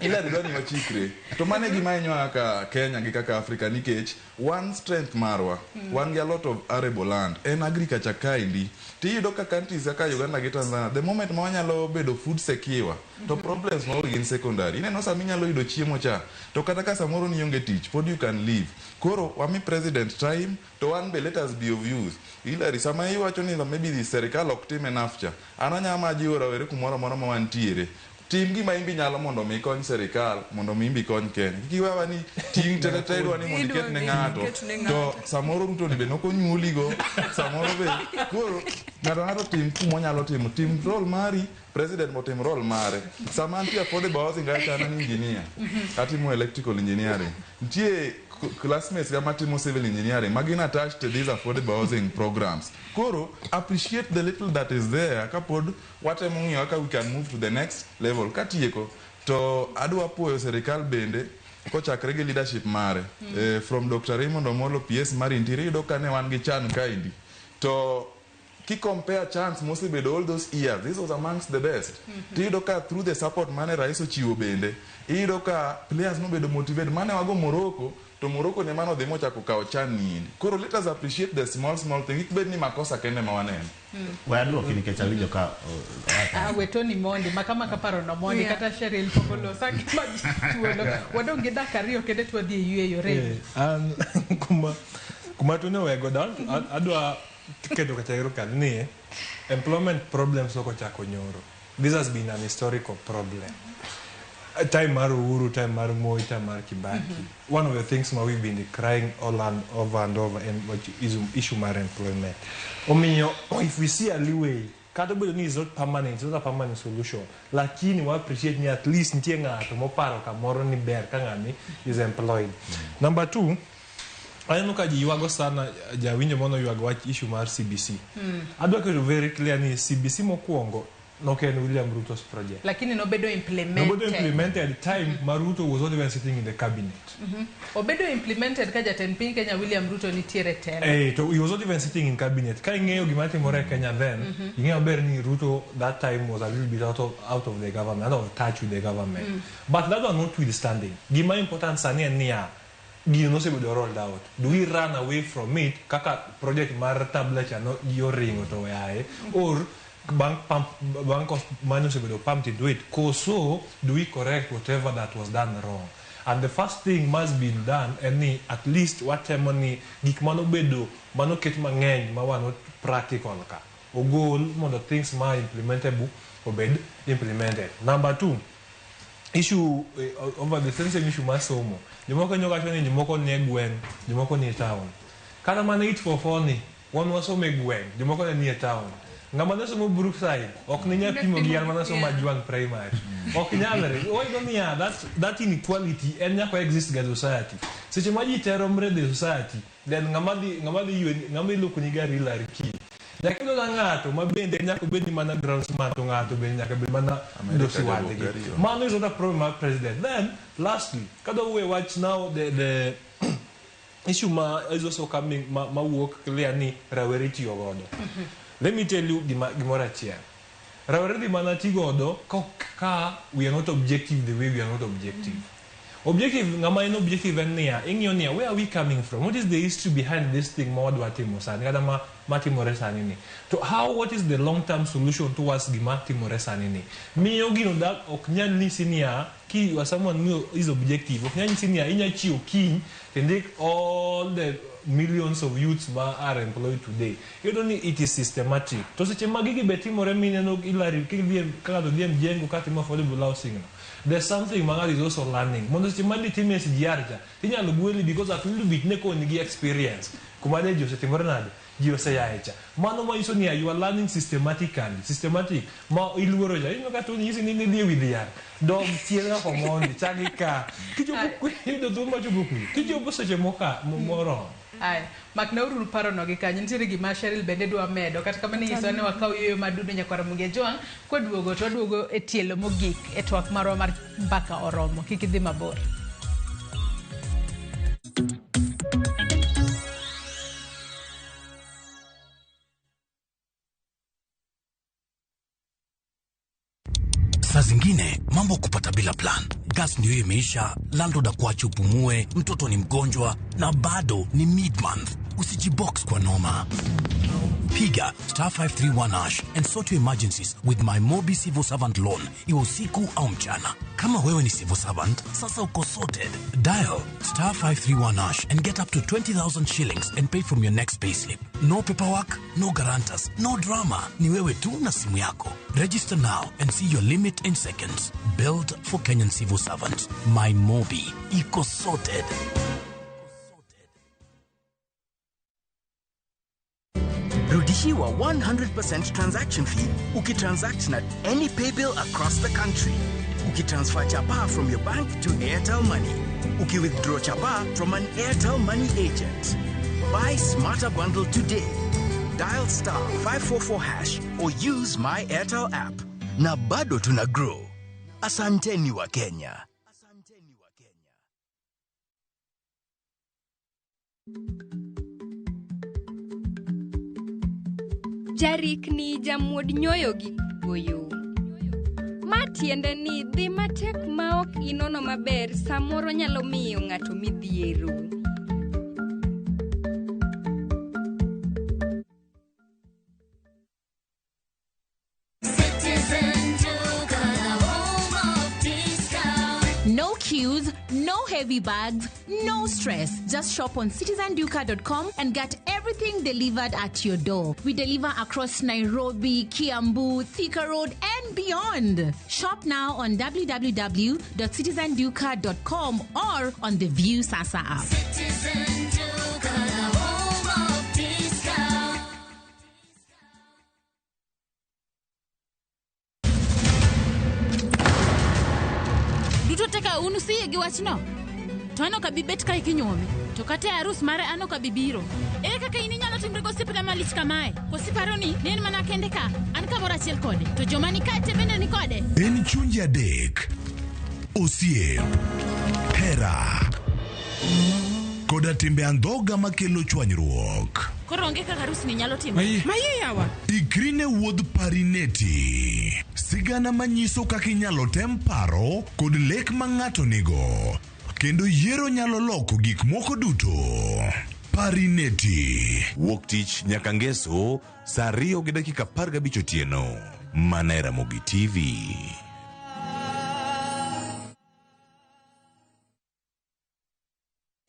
Hillary dwaro ni wachikre. To mano e gima hinyowa kaka Kenya gi kaka Africa nikech one strength marwa, wan gi a lot of arable land. En agriculture kaendi. Tiyudo ka countries kaka Uganda gi Tanzania, the moment ma wanyalo bedo food secure, to problems mago gin secondary. Ineno sama inyalo yudo chiemo cha, to kata ka samoro nionge tich, pod you can live. Koro wami president time, to wan be let us be of use. Hillary, sama iwacho ni maybe the serikal ok tim enough cha, an anyalo mana jiwo rawere kumoro amora ma wantiere. Tim gima in be inyalo mondo mi ikony serikal, mondo mi in be ikony Kenya. Kik iwewa ni ting' te te idwa ni mondo iket ne ng'ato. To samoro Ruto ni be nokonyuoligo, samoro be koro ng'ato ang'ato tim kumonyalo timo. Tim role mari, president motim role mare. Sama antie affordable housing kacha an an engineer. Atimo electrical engineering. Nitie classmates ga matimo civil engineering magin attached to these affordable housing programs. Koro appreciate the little that is there kapod watemo ng'iyo kaka we can move to the next level. Katieko to adwa puoyo serikal bende kochakre gi leadership mare. From Dr. Raymond Omolo PS mar Interior, iyudo ka ne wan gi chan kaendi. To ki compare chance mosebedo all those years, this was amongst the best. Tiyudo ka through the support mane rais ochiwo bende, iyudo ka players nobedo motivated. Mane wago Morocco, to Morocco ne mano odhi mochako kawo chan niendi. Koro let us appreciate the small small thing. Kik bed ni makosa kende ma waneno. We aduoki nikech awinjo ka Ah, we Tony mondi makama kaparo no mondi kata Cheryl pok olosa gima thuolo wadong' gi dakika ariyo kende to wadhi e yueyo rem. An kuma Tony owego adwa keto kata ero ni employment problems ok ochako nyoro. This has been an historical problem. Time mar Uhuru, time mar Moi, time mar Kibaki. One of the things ma we've been crying all and over and over and which is issue mar employment. Omiyo, if we see a leeway, kata obedo ni is not permanent, it's not a permanent solution. Lakini wa appreciate ni at least nitie ng'ato moparo kamoro ni ber ka ng'ani is employed. Number two, aneno ka ji ywago sana, jawinjo mono ywago wach issue mar CBC. Adwa keto very clear ni CBC mokwongo nok en William Ruto's project. Lakini nobedo implemented. Nobedo implemented time ma Ruto was not even sitting in the cabinet. Obedo implemented ka jatend piny Kenya William Ruto nitiere telo. To he was not even sitting in cabinet. Ka ing'eyo gima timore e Kenya then, ing'eyo maber ni Ruto that time was a little bit out of the government, out of touch with the government. But that one notwithstanding, gima important sani en niya, gino nosebedo rolled out. Do we run away from it kaka project mar tablet cha no ji oringo to oyaye, or bank pump bank of money osebedo pumped into it, koso do we correct whatever that was done wrong? And the first thing must be done en ni at least watemo ni gik manobedo manoket mang'eny ma were not practical ka ogol mondo things ma implementable obed implemented. Number two, issue over the same issue mar somo. Jomoko nyo wacho ni jomoko nie gweng', jomoko nie town. Kata mana 844 ni, wan wasomo e gweng', jomoko ne nie town. Ng'ama ne somo Brookside, ok ne nyal pimo gi an mana somo Ajwang Primary. Ok nyalre. Wayudo niya, that inequality en nyaka exist ga society. Seche ma ji te romre the society, then ng'ama dhi ywe, ng'ama iluongo ni gari Hillary kiny. Nyaka iyud ng'ato ma bende nyaka obed ni mana groundsman to ng'ato bende nyaka bed mana dosi wadgi. Mano is not a problem mar president. Then, lastly, kadwa wuoyo wach now the issue ma is also coming ma wuok clear ni rawere itiyo godo. Let me tell you gimoro achiel. Rawere dhi mana ti godo ka we are not objective the way we are not objective. Objective, ng'ama en objective en niya, ing'iyo niya, where are we coming from? What is the history behind this thing ma wadwa timo sani, kata matimore sani ni? To how, what is the long term solution towards gima timore sani ni? Miyo gino dak ok nyal nyisi niya, ki you are someone who is objective, ok nyal nyisi niya, inya chiewo kiny, tindik all the millions of youths ma are employed today. Iyudo ni it is systematic. To seche ma gigi be timore mineno Hillary ka ng'ato dhi e mjengo katimo affordable housing no. There's something ma ng'ato is also learning. Mondo seche ma dhi time SGR cha, tinyalo gweli because at little bit ne koni gi experience. Kuma ne ji osetimore nade? Ji oseyae cha. Mano manyiso niya, you are learning systematically. Systematic. Ma iluoro cha. Ineno ka Tony nyisi ni nidhi e wi dhiang'. Dog chien kaka omondi, chak gi ka. Kichopo iyudo thuolo mar chopo kuno. Kichopo seche moromo. Aya, maknauru parono gi kanyo. Nitiere gima Cheryl bende dwa medo. Kata kamano inyisowa ni wakaw yueyo madundo nyakwar Ramogi Ajwang'. Kwaduogo to waduogo e tielo mogik e twak marwa mar mbaka oromo. Kik idhi mabor. Saa zingine mambo kupata bila plan. Gas ndio imeisha, landlord akuache upumue, mtoto ni mgonjwa na bado ni mid-month. Usijibox kwa noma. Piga star 531 hash and sort your emergencies with my Mobi Civil Servant Loan, iwe usiku au mchana. Kama wewe ni civil servant, sasa uko sorted. Dial star 531 hash and get up to 20,000 shillings and pay from your next payslip. No paperwork, no guarantors, no drama. Ni wewe tu na simu yako. Register now and see your limit in seconds. Built for Kenyan civil servants. My Mobi. Iko sorted. Rudishiwa 100% transaction fee ukitransact na any paybill across the country. Ukitransfer chapa from your bank to Airtel Money. Ukiwithdraw chapa from an Airtel Money agent. Buy smarter bundle today. Dial star 544 hash or use my Airtel app. Na bado tuna grow. Asanteni wa Kenya. Jarikni jamuod nyoyo gi goyo. Ma tiende ni dhi matek ma ok inono maber samoro nyalo miyo ng'ato midhiero. Citizen Duka, the home of discount. No queues, no heavy bags, no stress. Just shop on citizenduka.com and get everything delivered at your door. We deliver across Nairobi, Kiambu, Thika Road, and beyond. Shop now on www.citizenduka.com or on the View Sasa app. Citizen Duka, the home of discount. Duto te ka un usiyie gi wachno? To an ok abi bet kae kinyuome. To kata e arus mare an ok abi biro. Ere kaka in inyalo timri gosiepna malich kamae? Koso iparo ni ne en mana kende ka? An kamoro achiel kode. To joma ni kae te bende ni kode. En chunje adek, osiep, hera, koda timbe andhoga makelo chwanyruok. Koro onge kaka arus ni nyalo timore. Maye yawa. Ikri ne wuodh Parineti. Sigana manyiso kaka inyalo tem paro kod lek ma ng'ato nigo. Kendo yiero nyalo loko gik moko duto. Parineti. Wuok tich nyaka ngeso saa 2:15 otieno. Mana e Ramogi TV.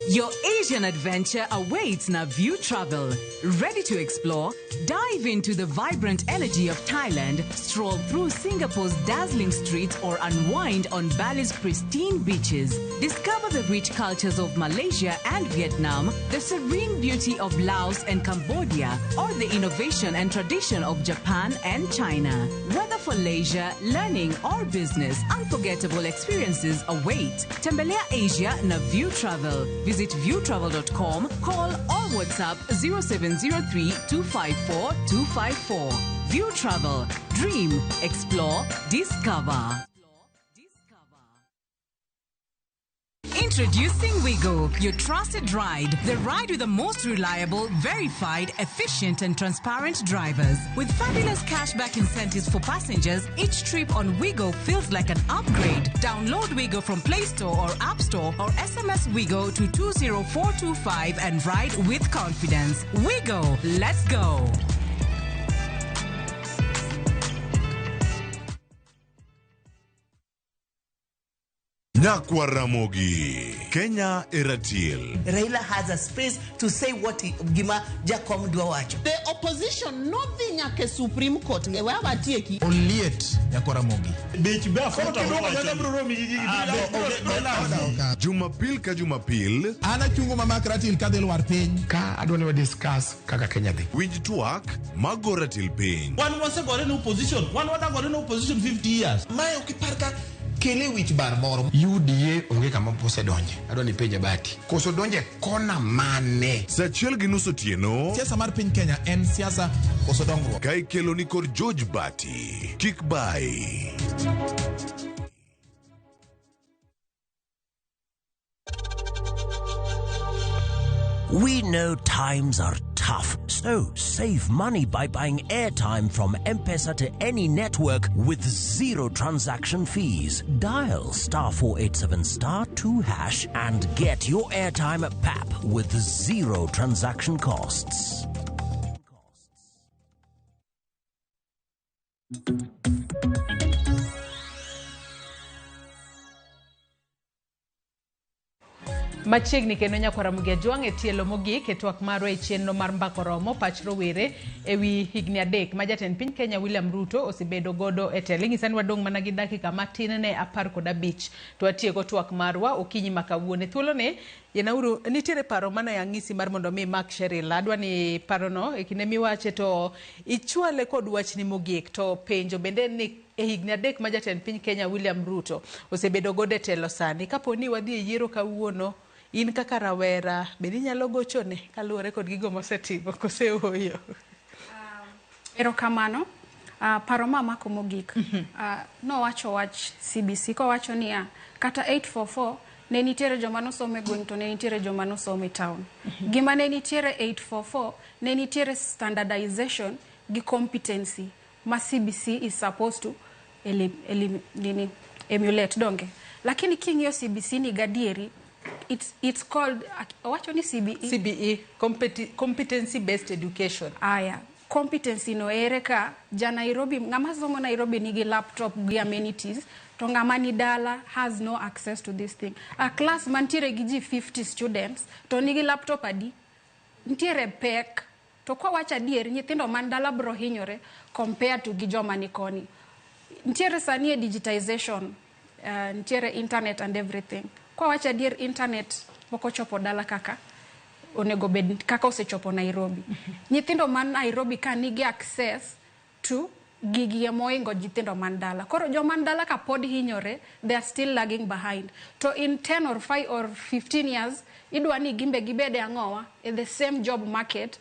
Your Asian adventure awaits na View Travel. Ready to explore? Dive into the vibrant energy of Thailand, stroll through Singapore's dazzling streets, or unwind on Bali's pristine beaches. Discover the rich cultures of Malaysia and Vietnam, the serene beauty of Laos and Cambodia, or the innovation and tradition of Japan and China. Whether for leisure, learning, or business, unforgettable experiences await. Tembelea Asia na View Travel. Visit viewtravel.com, call or WhatsApp 0703 254 254. View Travel. Dream, explore, discover. Introducing Wigo, your trusted ride. The ride with the most reliable, verified, efficient, and transparent drivers. With fabulous cashback incentives for passengers, each trip on Wigo feels like an upgrade. Download Wigo from Play Store or App Store or SMS Wigo to 20425 and ride with confidence. Wigo, let's go. Nyakwa Ramogi, Kenya Eratiel. Raila has a space to say what he, gima Jakom dwa wacho. The opposition nodhi nyaka e Supreme Court e we awatieki. Oliet nyakwa Ramogi. Jumapil ka Jumapil. An achungo mamak ratil kadhi lwar piny. Ka adwa ni wa discuss kaka Kenya dhi. Winj twak mago ratil piny. Wan wasegore ne opposition, wan wadagore ne opposition 50 years. Mae ok ipar ka kele wich bar moro. UDA onge kama osedonje. Adwa ni penje Bati. Koso donje kona mane? Saa 1:30 otieno. Siasa mar piny Kenya en siasa koso dongruok. Ka ikelo ni kod George Bati. Kik bai. We know times are tough, so save money by buying airtime from M-Pesa to any network with zero transaction fees. Dial star 487 star 2 hash and get your airtime at PAP with zero transaction costs. Machiegni kendo nyakwar Ramogi Ajwang' e tielo mogik e twak marwa e chenro mar Mbaka Oromo pach rowere ewi higni 3 ma jatend piny Kenya William Ruto osebedo godo e telo. Inyisa ni wadong' mana gi dakika matin ne 15 to watieko twak marwa okinyi ma kawuono. E thuoloni yenauru nitiere paro mane ang'isi mar mondo mi imak Cheryl. Adwa ni parono e kinde miwache to ichwale kod wachni mogik to penjo bende en ni e higni 3 ma jatend piny Kenya William Ruto osebedo godo e telo sani, kapo ni wadhi e yiero kawuono, in kaka rawera bende inyalo gochone kaluwore kod gigo mosetimo kose ooyo? Erokamano. Paro mamako mogik nowacho wach CBC kowacho niya kata 844 ne nitiere joma nosomo e gweng' to ne nitiere joma nosomo e town. Gima ne nitiere 844 ne nitiere standardization gi competency ma CBC is supposed to emulate donge. Lakini king'iyo CBC ni gadieri it's called, owacho ni CBE. CBE, competency based education. Aya, competency no ere ka ja Nairobi, ng'ama somo Nairobi nigi laptop gi amenities to ng'ama ni dala has no access to this thing. A class mantiere gi ji 50 students to nigi laptop adi? Nitiere pek. To kwa wacho adier, nyithindo man dala bro hinyore compared to gi joma ni koni. Nitiere sani e digitization, nitiere internet and everything. Kwa wacho adier, internet pok ochopo dala kaka onego bed kaka osechopo Nairobi. Nyithindo man Nairobi ka nigi access to gigi moingo nyithindo man dala. Koro joma man dala ka pod hinyore, they are still lagging behind. To in 10 or 5 or 15 years, idwa ni gimbe gibede ang'owa in the same job market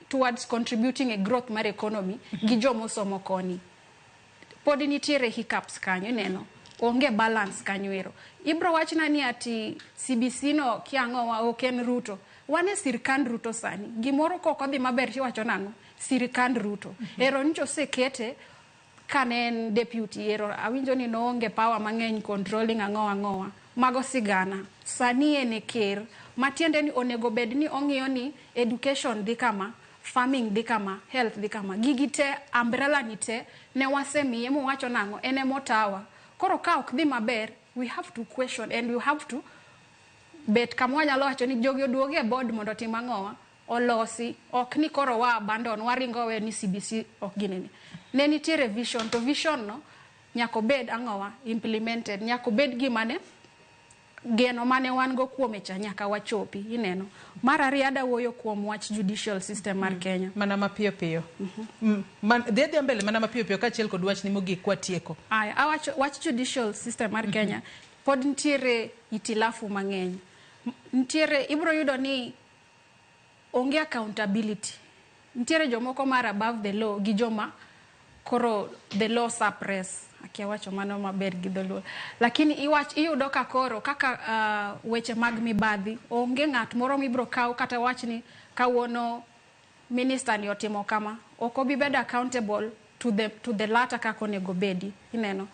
towards contributing a growth mar economy gi jomosomo koni. Pod nitiere hiccups kanyo, ineno. Onge balance kanyo ero. Ibro wachna ni ati CBC no kiang'owa ok en Ruto. Wan e sirkand Ruto sani. Gimoro kok odhi maber tiwacho nang'o? Sirkand Ruto. Ero nyocha osekete kane en deputy ero awinjo ni noonge power mang'eny controlling ang'owa ang'owa. Mago sigana. Sani en e ker. Matiende ni onego bed ni ong'iyo ni education dhi kama, farming dhi kama, health dhi kama. Gigi te, umbrella ni te, ne wasemiye mowacho nang'o, en emotawa. Koro ka ok dhi maber, we have to question and we have to bet kama wanyalo wacho ni jogi oduogi e board mondo otim ang'owa, olosi. Ok ni koro wa abandon, waringo we ni CBC ok ginene. Ne nitiere vision, to vision no nyaka obed ang'owa, implemented. Nyaka obed gima ne geno mane wan go kuome cha nyaka wachopi, ineno. Mar ariyo ada wuoyo kuom wach judicial system mar Kenya. Mana mapiyo piyo. Dhi adhiya mbele mana mapiyo piyo kaachiel kod wachni mogik kwatieko. Aya, awacho wach judicial system mar Kenya pod nitiere itilafu mang'eny. Nitiere, ibro yudo ni onge accountability. Nitiere jomoko mar above the law gi joma koro the law suppress. Akia wacho mano maber gi dholuo. Lakini iyudo ka koro kaka weche mag mibadhi, onge ng'at moro mibro kaw kata wach ni kawuono minister ni otimo kama. Ok obi bedo accountable to the latter kaka onego bedi. Ineno.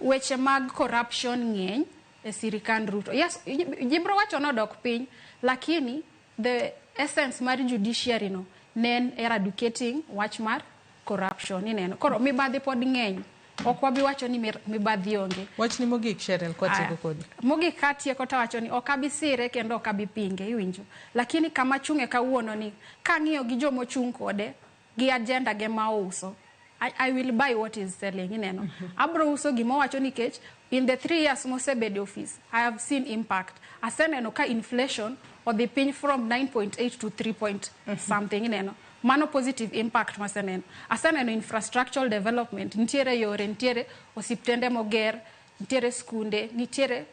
Weche mag corruption ng'eny e sirikand Ruto. Yes, jibro wacho nodok piny, lakini the essence mar judiciary no ne en eradicating wach mar corruption. Ineno. Koro mibadhi pod ng'eny. Ok wabi wacho ni mibadhi onge. Wachni mogik Cheryl kwatieko kodi. Mogik katieko tawacho ni ok abi sire kendo ok abi pinge, iwinjo. Lakini kama chung'e kawuono ni kang'iyo gi jomochung' kode gi agenda ge ma ouso, I will buy what is selling, ineno. Abro uso gima owacho nikech in the 3 years mosebedo e office, I have seen impact. Aseneno ka inflation odhi piny from 9.8 to 3 point something, ineno. Mano positive impact maseneno. Aseneno infrastructural development, nitiere yore, nitiere osiptende moger, nitiere skunde, nitiere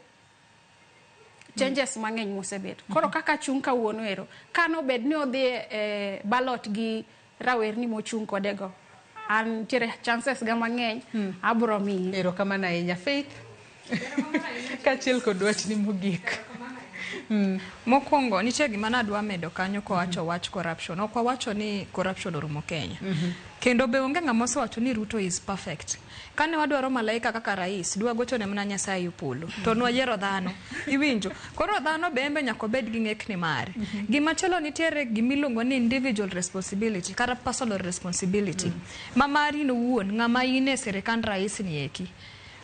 changes mang'eny mosebet. Koro kaka chung' kawuono ero, kano bed ni odhi e ballot gi rawerni mochung' kodego, an nitiere chances ga mang'eny, abro miye. Erokamano ahinya Faith. Kaachiel kod wachni mogik. Mokwongo nitie gima nadwa medo kanyo kowacho wach corruption. Ok wawacho ni corruption orumo Kenya. Kendo be onge ng'ama osewacho ni Ruto is perfect. Kane wadwaro malaika kaka rais, dwa gochone mana Nyasaye e polo. To nwayiero dhano. Iwinjo? Koro dhano be embe nyaka obed gi ng'ekni mare. Gimachielo nitiere gimiluongo ni individual responsibility kata personal responsibility. Ma mari in owuon, ng'ama in e sirikand rais ni eki.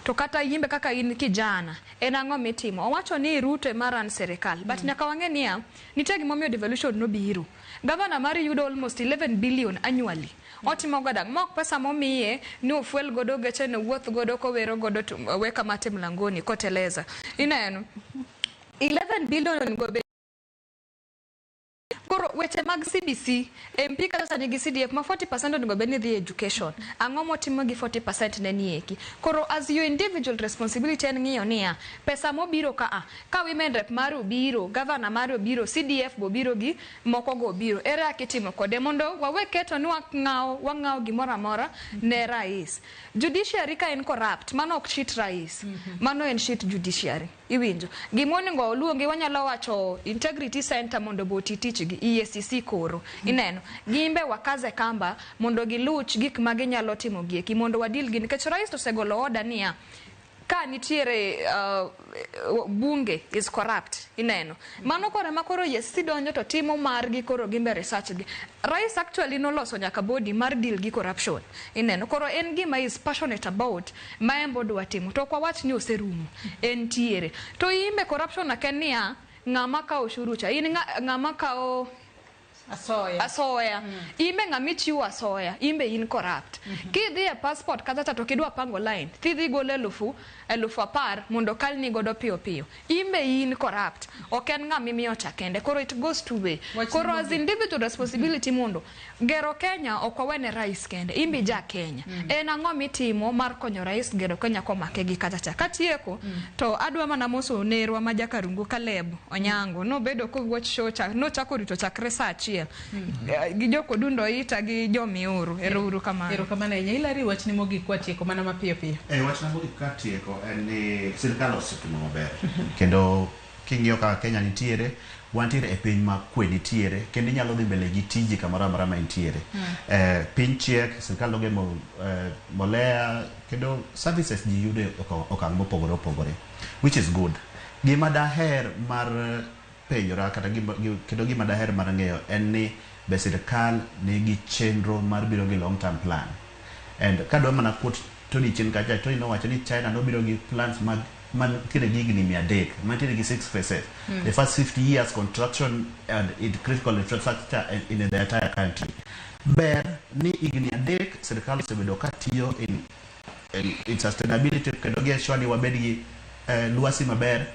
To kata imbe kaka in kijana, en ang'o mitimo? Owacho ni Ruto ema run sirikal. But nyaka wang'e niya, nitie gimomiyo devolution nobiro. Gavana mari yudo almost 11 billion annually. Otimo godo ang'o? Mok pesa momiye ni ofuel godo geche ne wuoth godo kowero godo to weka mate mlangoni koteleza. Ineno? 11 billion onego bed. Koro weche mag CBC, MP kata sani gi CDF ma 40% onego bed ni dhi e education. Ang'o motimo gi 40% ne ni eki? Koro as your individual responsibility en ng'iyo niya, pesa mobiro ka a, ka women rep mari obiro, governor mari obiro, CDF bobiro gi moko go obiro. Ere kaka itimo kode mondo wawe keto ni wang'awo wang'awo gimoro amora ne rais. Judiciary ka en corrupt, mano ok shit rais. Mano en shit judiciary. Iwinjo. Gima onego oluongi wanyalo wacho Integrity Center mondo be oti tich gi EACC koro. Ineno. Gimbe wakaze kamba mondo giluch gik ma ginyalo timo gieki mondo wadil gi nikech rais to osegolo order niya ka nitiere bunge is corrupt ineno mano koro ema koro EACC donjo to timo margi koro gimbe research gi rais actually noloso nyaka body mar deal gi corruption ineno koro en gima is passionate about ma en be odwa timo to ok wawach ni oserumo entiere to imbe corruption ok en niya ng'ama kawo ushuru cha in ng'ama kawo asoya asoya imbe ng'ama ichiwo asoya imbe in corrupt kidhi e passport kata cha to kidwa pango line tidhi golo 10,000 mondo kalni godo piyo piyo imbe in corrupt ok en ng'ama imiyo cha kende koro it goes two way koro as individual responsibility mondo gero Kenya ok wawene rais kende imbe ja Kenya en ang'o mitimo mar konyo rais gero Kenya komake gi kata cha katieko to adwa mana moso nerwa ma Jakarungu Caleb Onyango nobedo kowuoch show cha nochako rito chakre saa 1 gi jokodundo ita gi jomiuru ero uru kamano. Erokamano ahinya. Hilary, wachni mogik kwatieko mana mapiyo piyo. Wachna mogik katieko en ni sirikal osetimo maber kendo king'iyo kaka Kenya nitiere, wantiere e piny ma kwe nitiere kendo inyalo dhi mbele gi tiji kamoro amora ma intiere. Piny chiek, sirikal nogemo mbolea kendo services ji yudo e okang' mopogore opogore, which is good. Gima daher mar penjora kata kendo gima daher mar ng'eyo en ni be sirikal nigi chenro mar biro gi long term plan. And kadwa mana quote Tony chien kacha, Tony nowacho ni China nobiro gi plans mag mantiere gi higni 300, mantiere gi 6 phases. The first 50 years construction and in critical infrastructure in the entire country. Ber ni higni 3 sirikal osebedo ka tiyo in sustainability kendo gi ensure ni wabed gi lwasi maber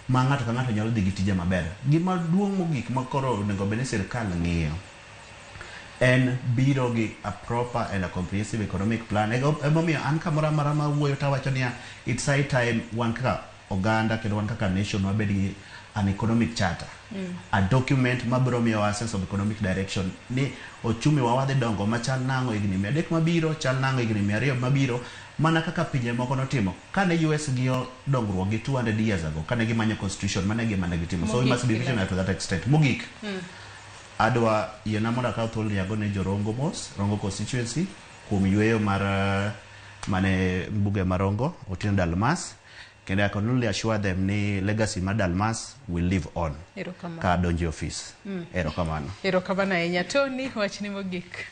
ma ng'ato ka ng'ato nyalo dhi gi tije maber. Gima duong' mogik ma koro onego bed ni sirikal ng'iyo en biro gi a proper and a comprehensive economic plan. Emomiyo an kamoro amora ma wuoyo tawacho niya, it's high time wan kaka oganda kendo wan kaka nation wabed gi an economic charter. A document mabiro miyowa sense of economic direction ni ochumi wa wadhi dongo machal nang'o higni 300 mabiro, chal nang'o higni 200 mabiro, mana kaka pinje moko notimo. Kane US ng'iyo dongruok gi 200 years ago, kane gimanyo constitution, mane gima ne gitimo. So we must be visionary to that extent. Mogik, adwa yiena mondo akaw thuolo ni agone jorongo mos, Rongo constituency, kuom yweyo mar mane mbuge mar Rongo, Otieno Dalmas, kendo I can only assure them ni legacy mar Dalmas will live on ka donjo e office. Erokamano. Erokamano ahinya. Tony, wachni mogik.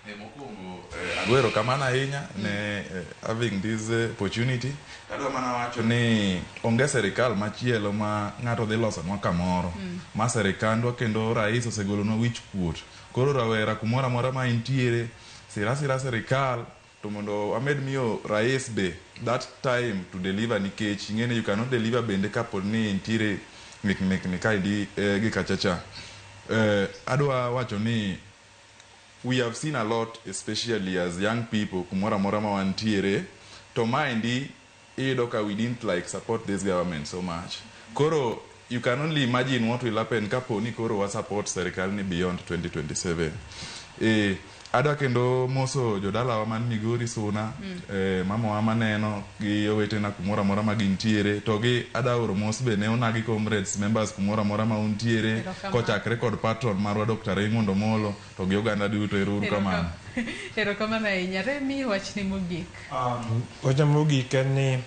Mokwongo, ago erokamano ahinya ne having this opportunity. Adwa mana wacho ni onge sirikal machielo ma ng'ato dhi losonwa kamoro. Ma sirikandwa kendo rais osegolonwa wich kuot. Koro rawera kumoro amora ma intiere, sira sira sirikal to mondo wamed miyo rais be that time to deliver nikech ing'eni you cannot deliver bende kapo ni nitiere ng'ikni kaendi gi kachacha. Adwa wacho ni we have seen a lot especially as young people kumoro amora ma wantiere to maendi iyudo ka we didn't like support this government so much. Koro you can only imagine what will happen kapo ni koro wa support serikal ni beyond 2027. Adwa kendo moso jodalawa man Migori Suna, mamawa maneno gi owetena kumoro amora ma gintiere, to gi adwa oro mos be ne Onagi Comrades members kumoro amora ma untiere, Erokamano. kochakre kod patron marwa Dr. Raymond Omolo to gi oganda duto. Ero uru kamano. Erokamano ahinya. Remi, wachni mogik. Wachna mogik en ni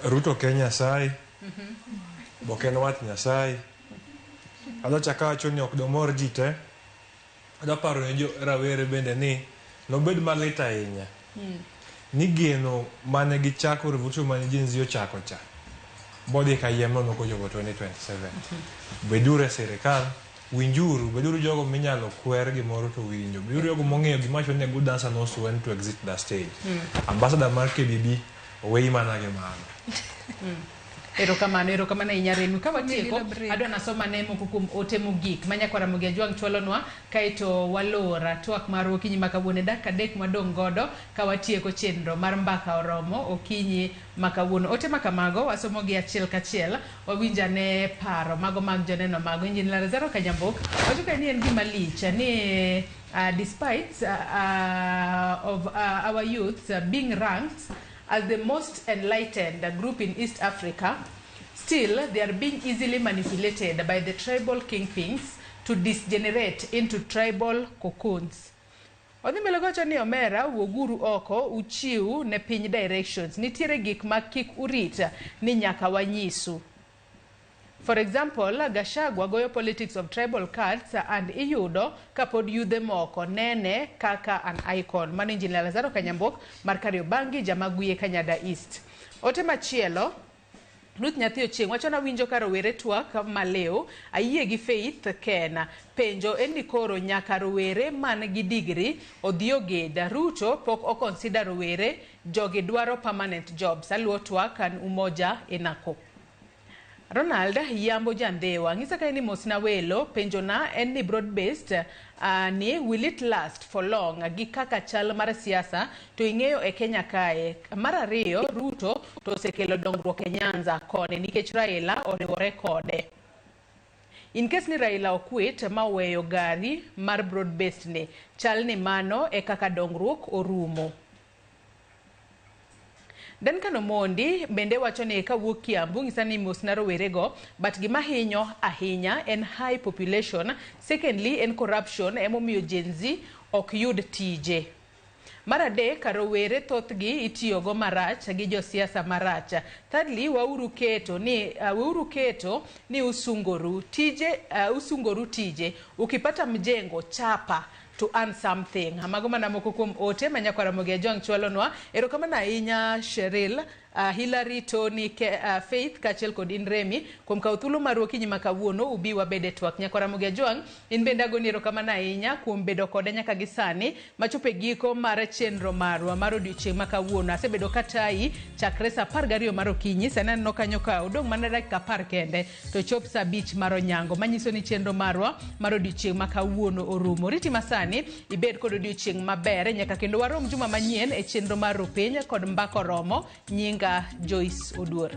Ruto ok en Nyasaye, bok en wat Nyasaye. Adwa chako awacho ni ok domor ji te. Adwa paro ne jo rawere bende ni nobed malit ahinya ni geno mane gichako revolution mane Gen Z ochako cha bodhi kayiem nono kochopo 2027. Beduru e sirikal, winjuru, beduru jogo minyalo kwer gimoro to winjo. Beduru jogo mong'eyo gima wacho ni a good dancer knows when to exit the stage. Ambassador mar KBB oweyi mana gi mano. Erokamano, erokamano ahinya Remi. Ka watieko, Mililo break. adwa nasoma ne moko kuom ote mogik ma nyakwara Ramogi Ajwang' chwalonwa, kaeto walor twak marwa okinyi ma kawuono e dakika 3 mwadong' godo ka watieko chenro mar mbaka oromo okinyi ma kawuono. Ote ma kamago wasomo gi achiel kachiel, wawinj ane paro mago mag joneno mago. Engineer Lazaro Kanyambok wacho ka ni en gima lich ni despite of our youth being ranked as the most enlightened group in East Africa, still they are being easily manipulated by the tribal kingpins to degenerate into tribal cocoons. Odhi mbele gowacho ni omera wuoguru oko uchiw ne piny directions. Nitiere gik ma kik urit ni nyaka wanyisu. For example, Gachagua goyo politics of tribal cards and iyudo kapod yudhe moko nene kaka an icon. Mano Engineer Lazaro Kanyambok mar Kariobangi, Jamaguye, Kanyada East. Ote machielo Ruth Nyathi Ochieng' wacho nawinjo ka rowere twak maliw, ayie gi Faith Ken. Penjo en ni koro nyaka rowere man gi degree odhi oged. Ruto pok o consider rowere, jogi dwaro permanent jobs. Aluwo twak an Umoja Inako. Ronald Yambo Jandhewa ng'isa kae ni mosna welo penjona en ni broad based ni will it last for long gi kaka chal mar siasa to ing'eyo e Kenya kae. Mar ariyo Ruto to osekelo dongruok e Nyanza koni nikech Raila oriwore kode. In case ni Raila okwit ma oweyo gari mar broad based ni, chal ni mano e kaka dongruok orumo. Duncan Omondi bende wacho ni kawuok Kiambu ng'isa ni mosna rowerego but gima hinyo ahinya en high population, secondly en corruption emomiyo Gen Z ok yud tije. Mar adek, rowere thothgi itiyogo marach gi josiasa marach. Thirdly, weuru keto ni usungoru tije, usungoru tije. Ukipata mjengo chapa to earn something. Mago mana moko kuom ote ma nyakwar Ramogi Ajwang' chwalonwa. Erokamano ahinya Cheryl, Hillary, Tony, Faith kaachiel kod in Remi kuom kawo thuolo maru okinyi ma kawuono ubi wabed e twak. Nyakwar Ramogi Ajwang', in bende agoni erokamano ahinya kuom bedo kode nyaka gi sani machopo e giko mar chenro marwa mar odiochieng' ma kawuono. Asebedo katayi chakre sa 12 mar okinyi, sani aneno kanyo ka odong' mana dakika 10 kende to chop sa 5 mar onyango, manyiso ni chenro marwa mar odiochieng' ma kawuono orumo. Riti masani ibed kod odiochieng' maber nyaka kendo warom juma manyien e chenro mar Rupiny kod Mbaka Oromo. Nyinga Joyce Oduor.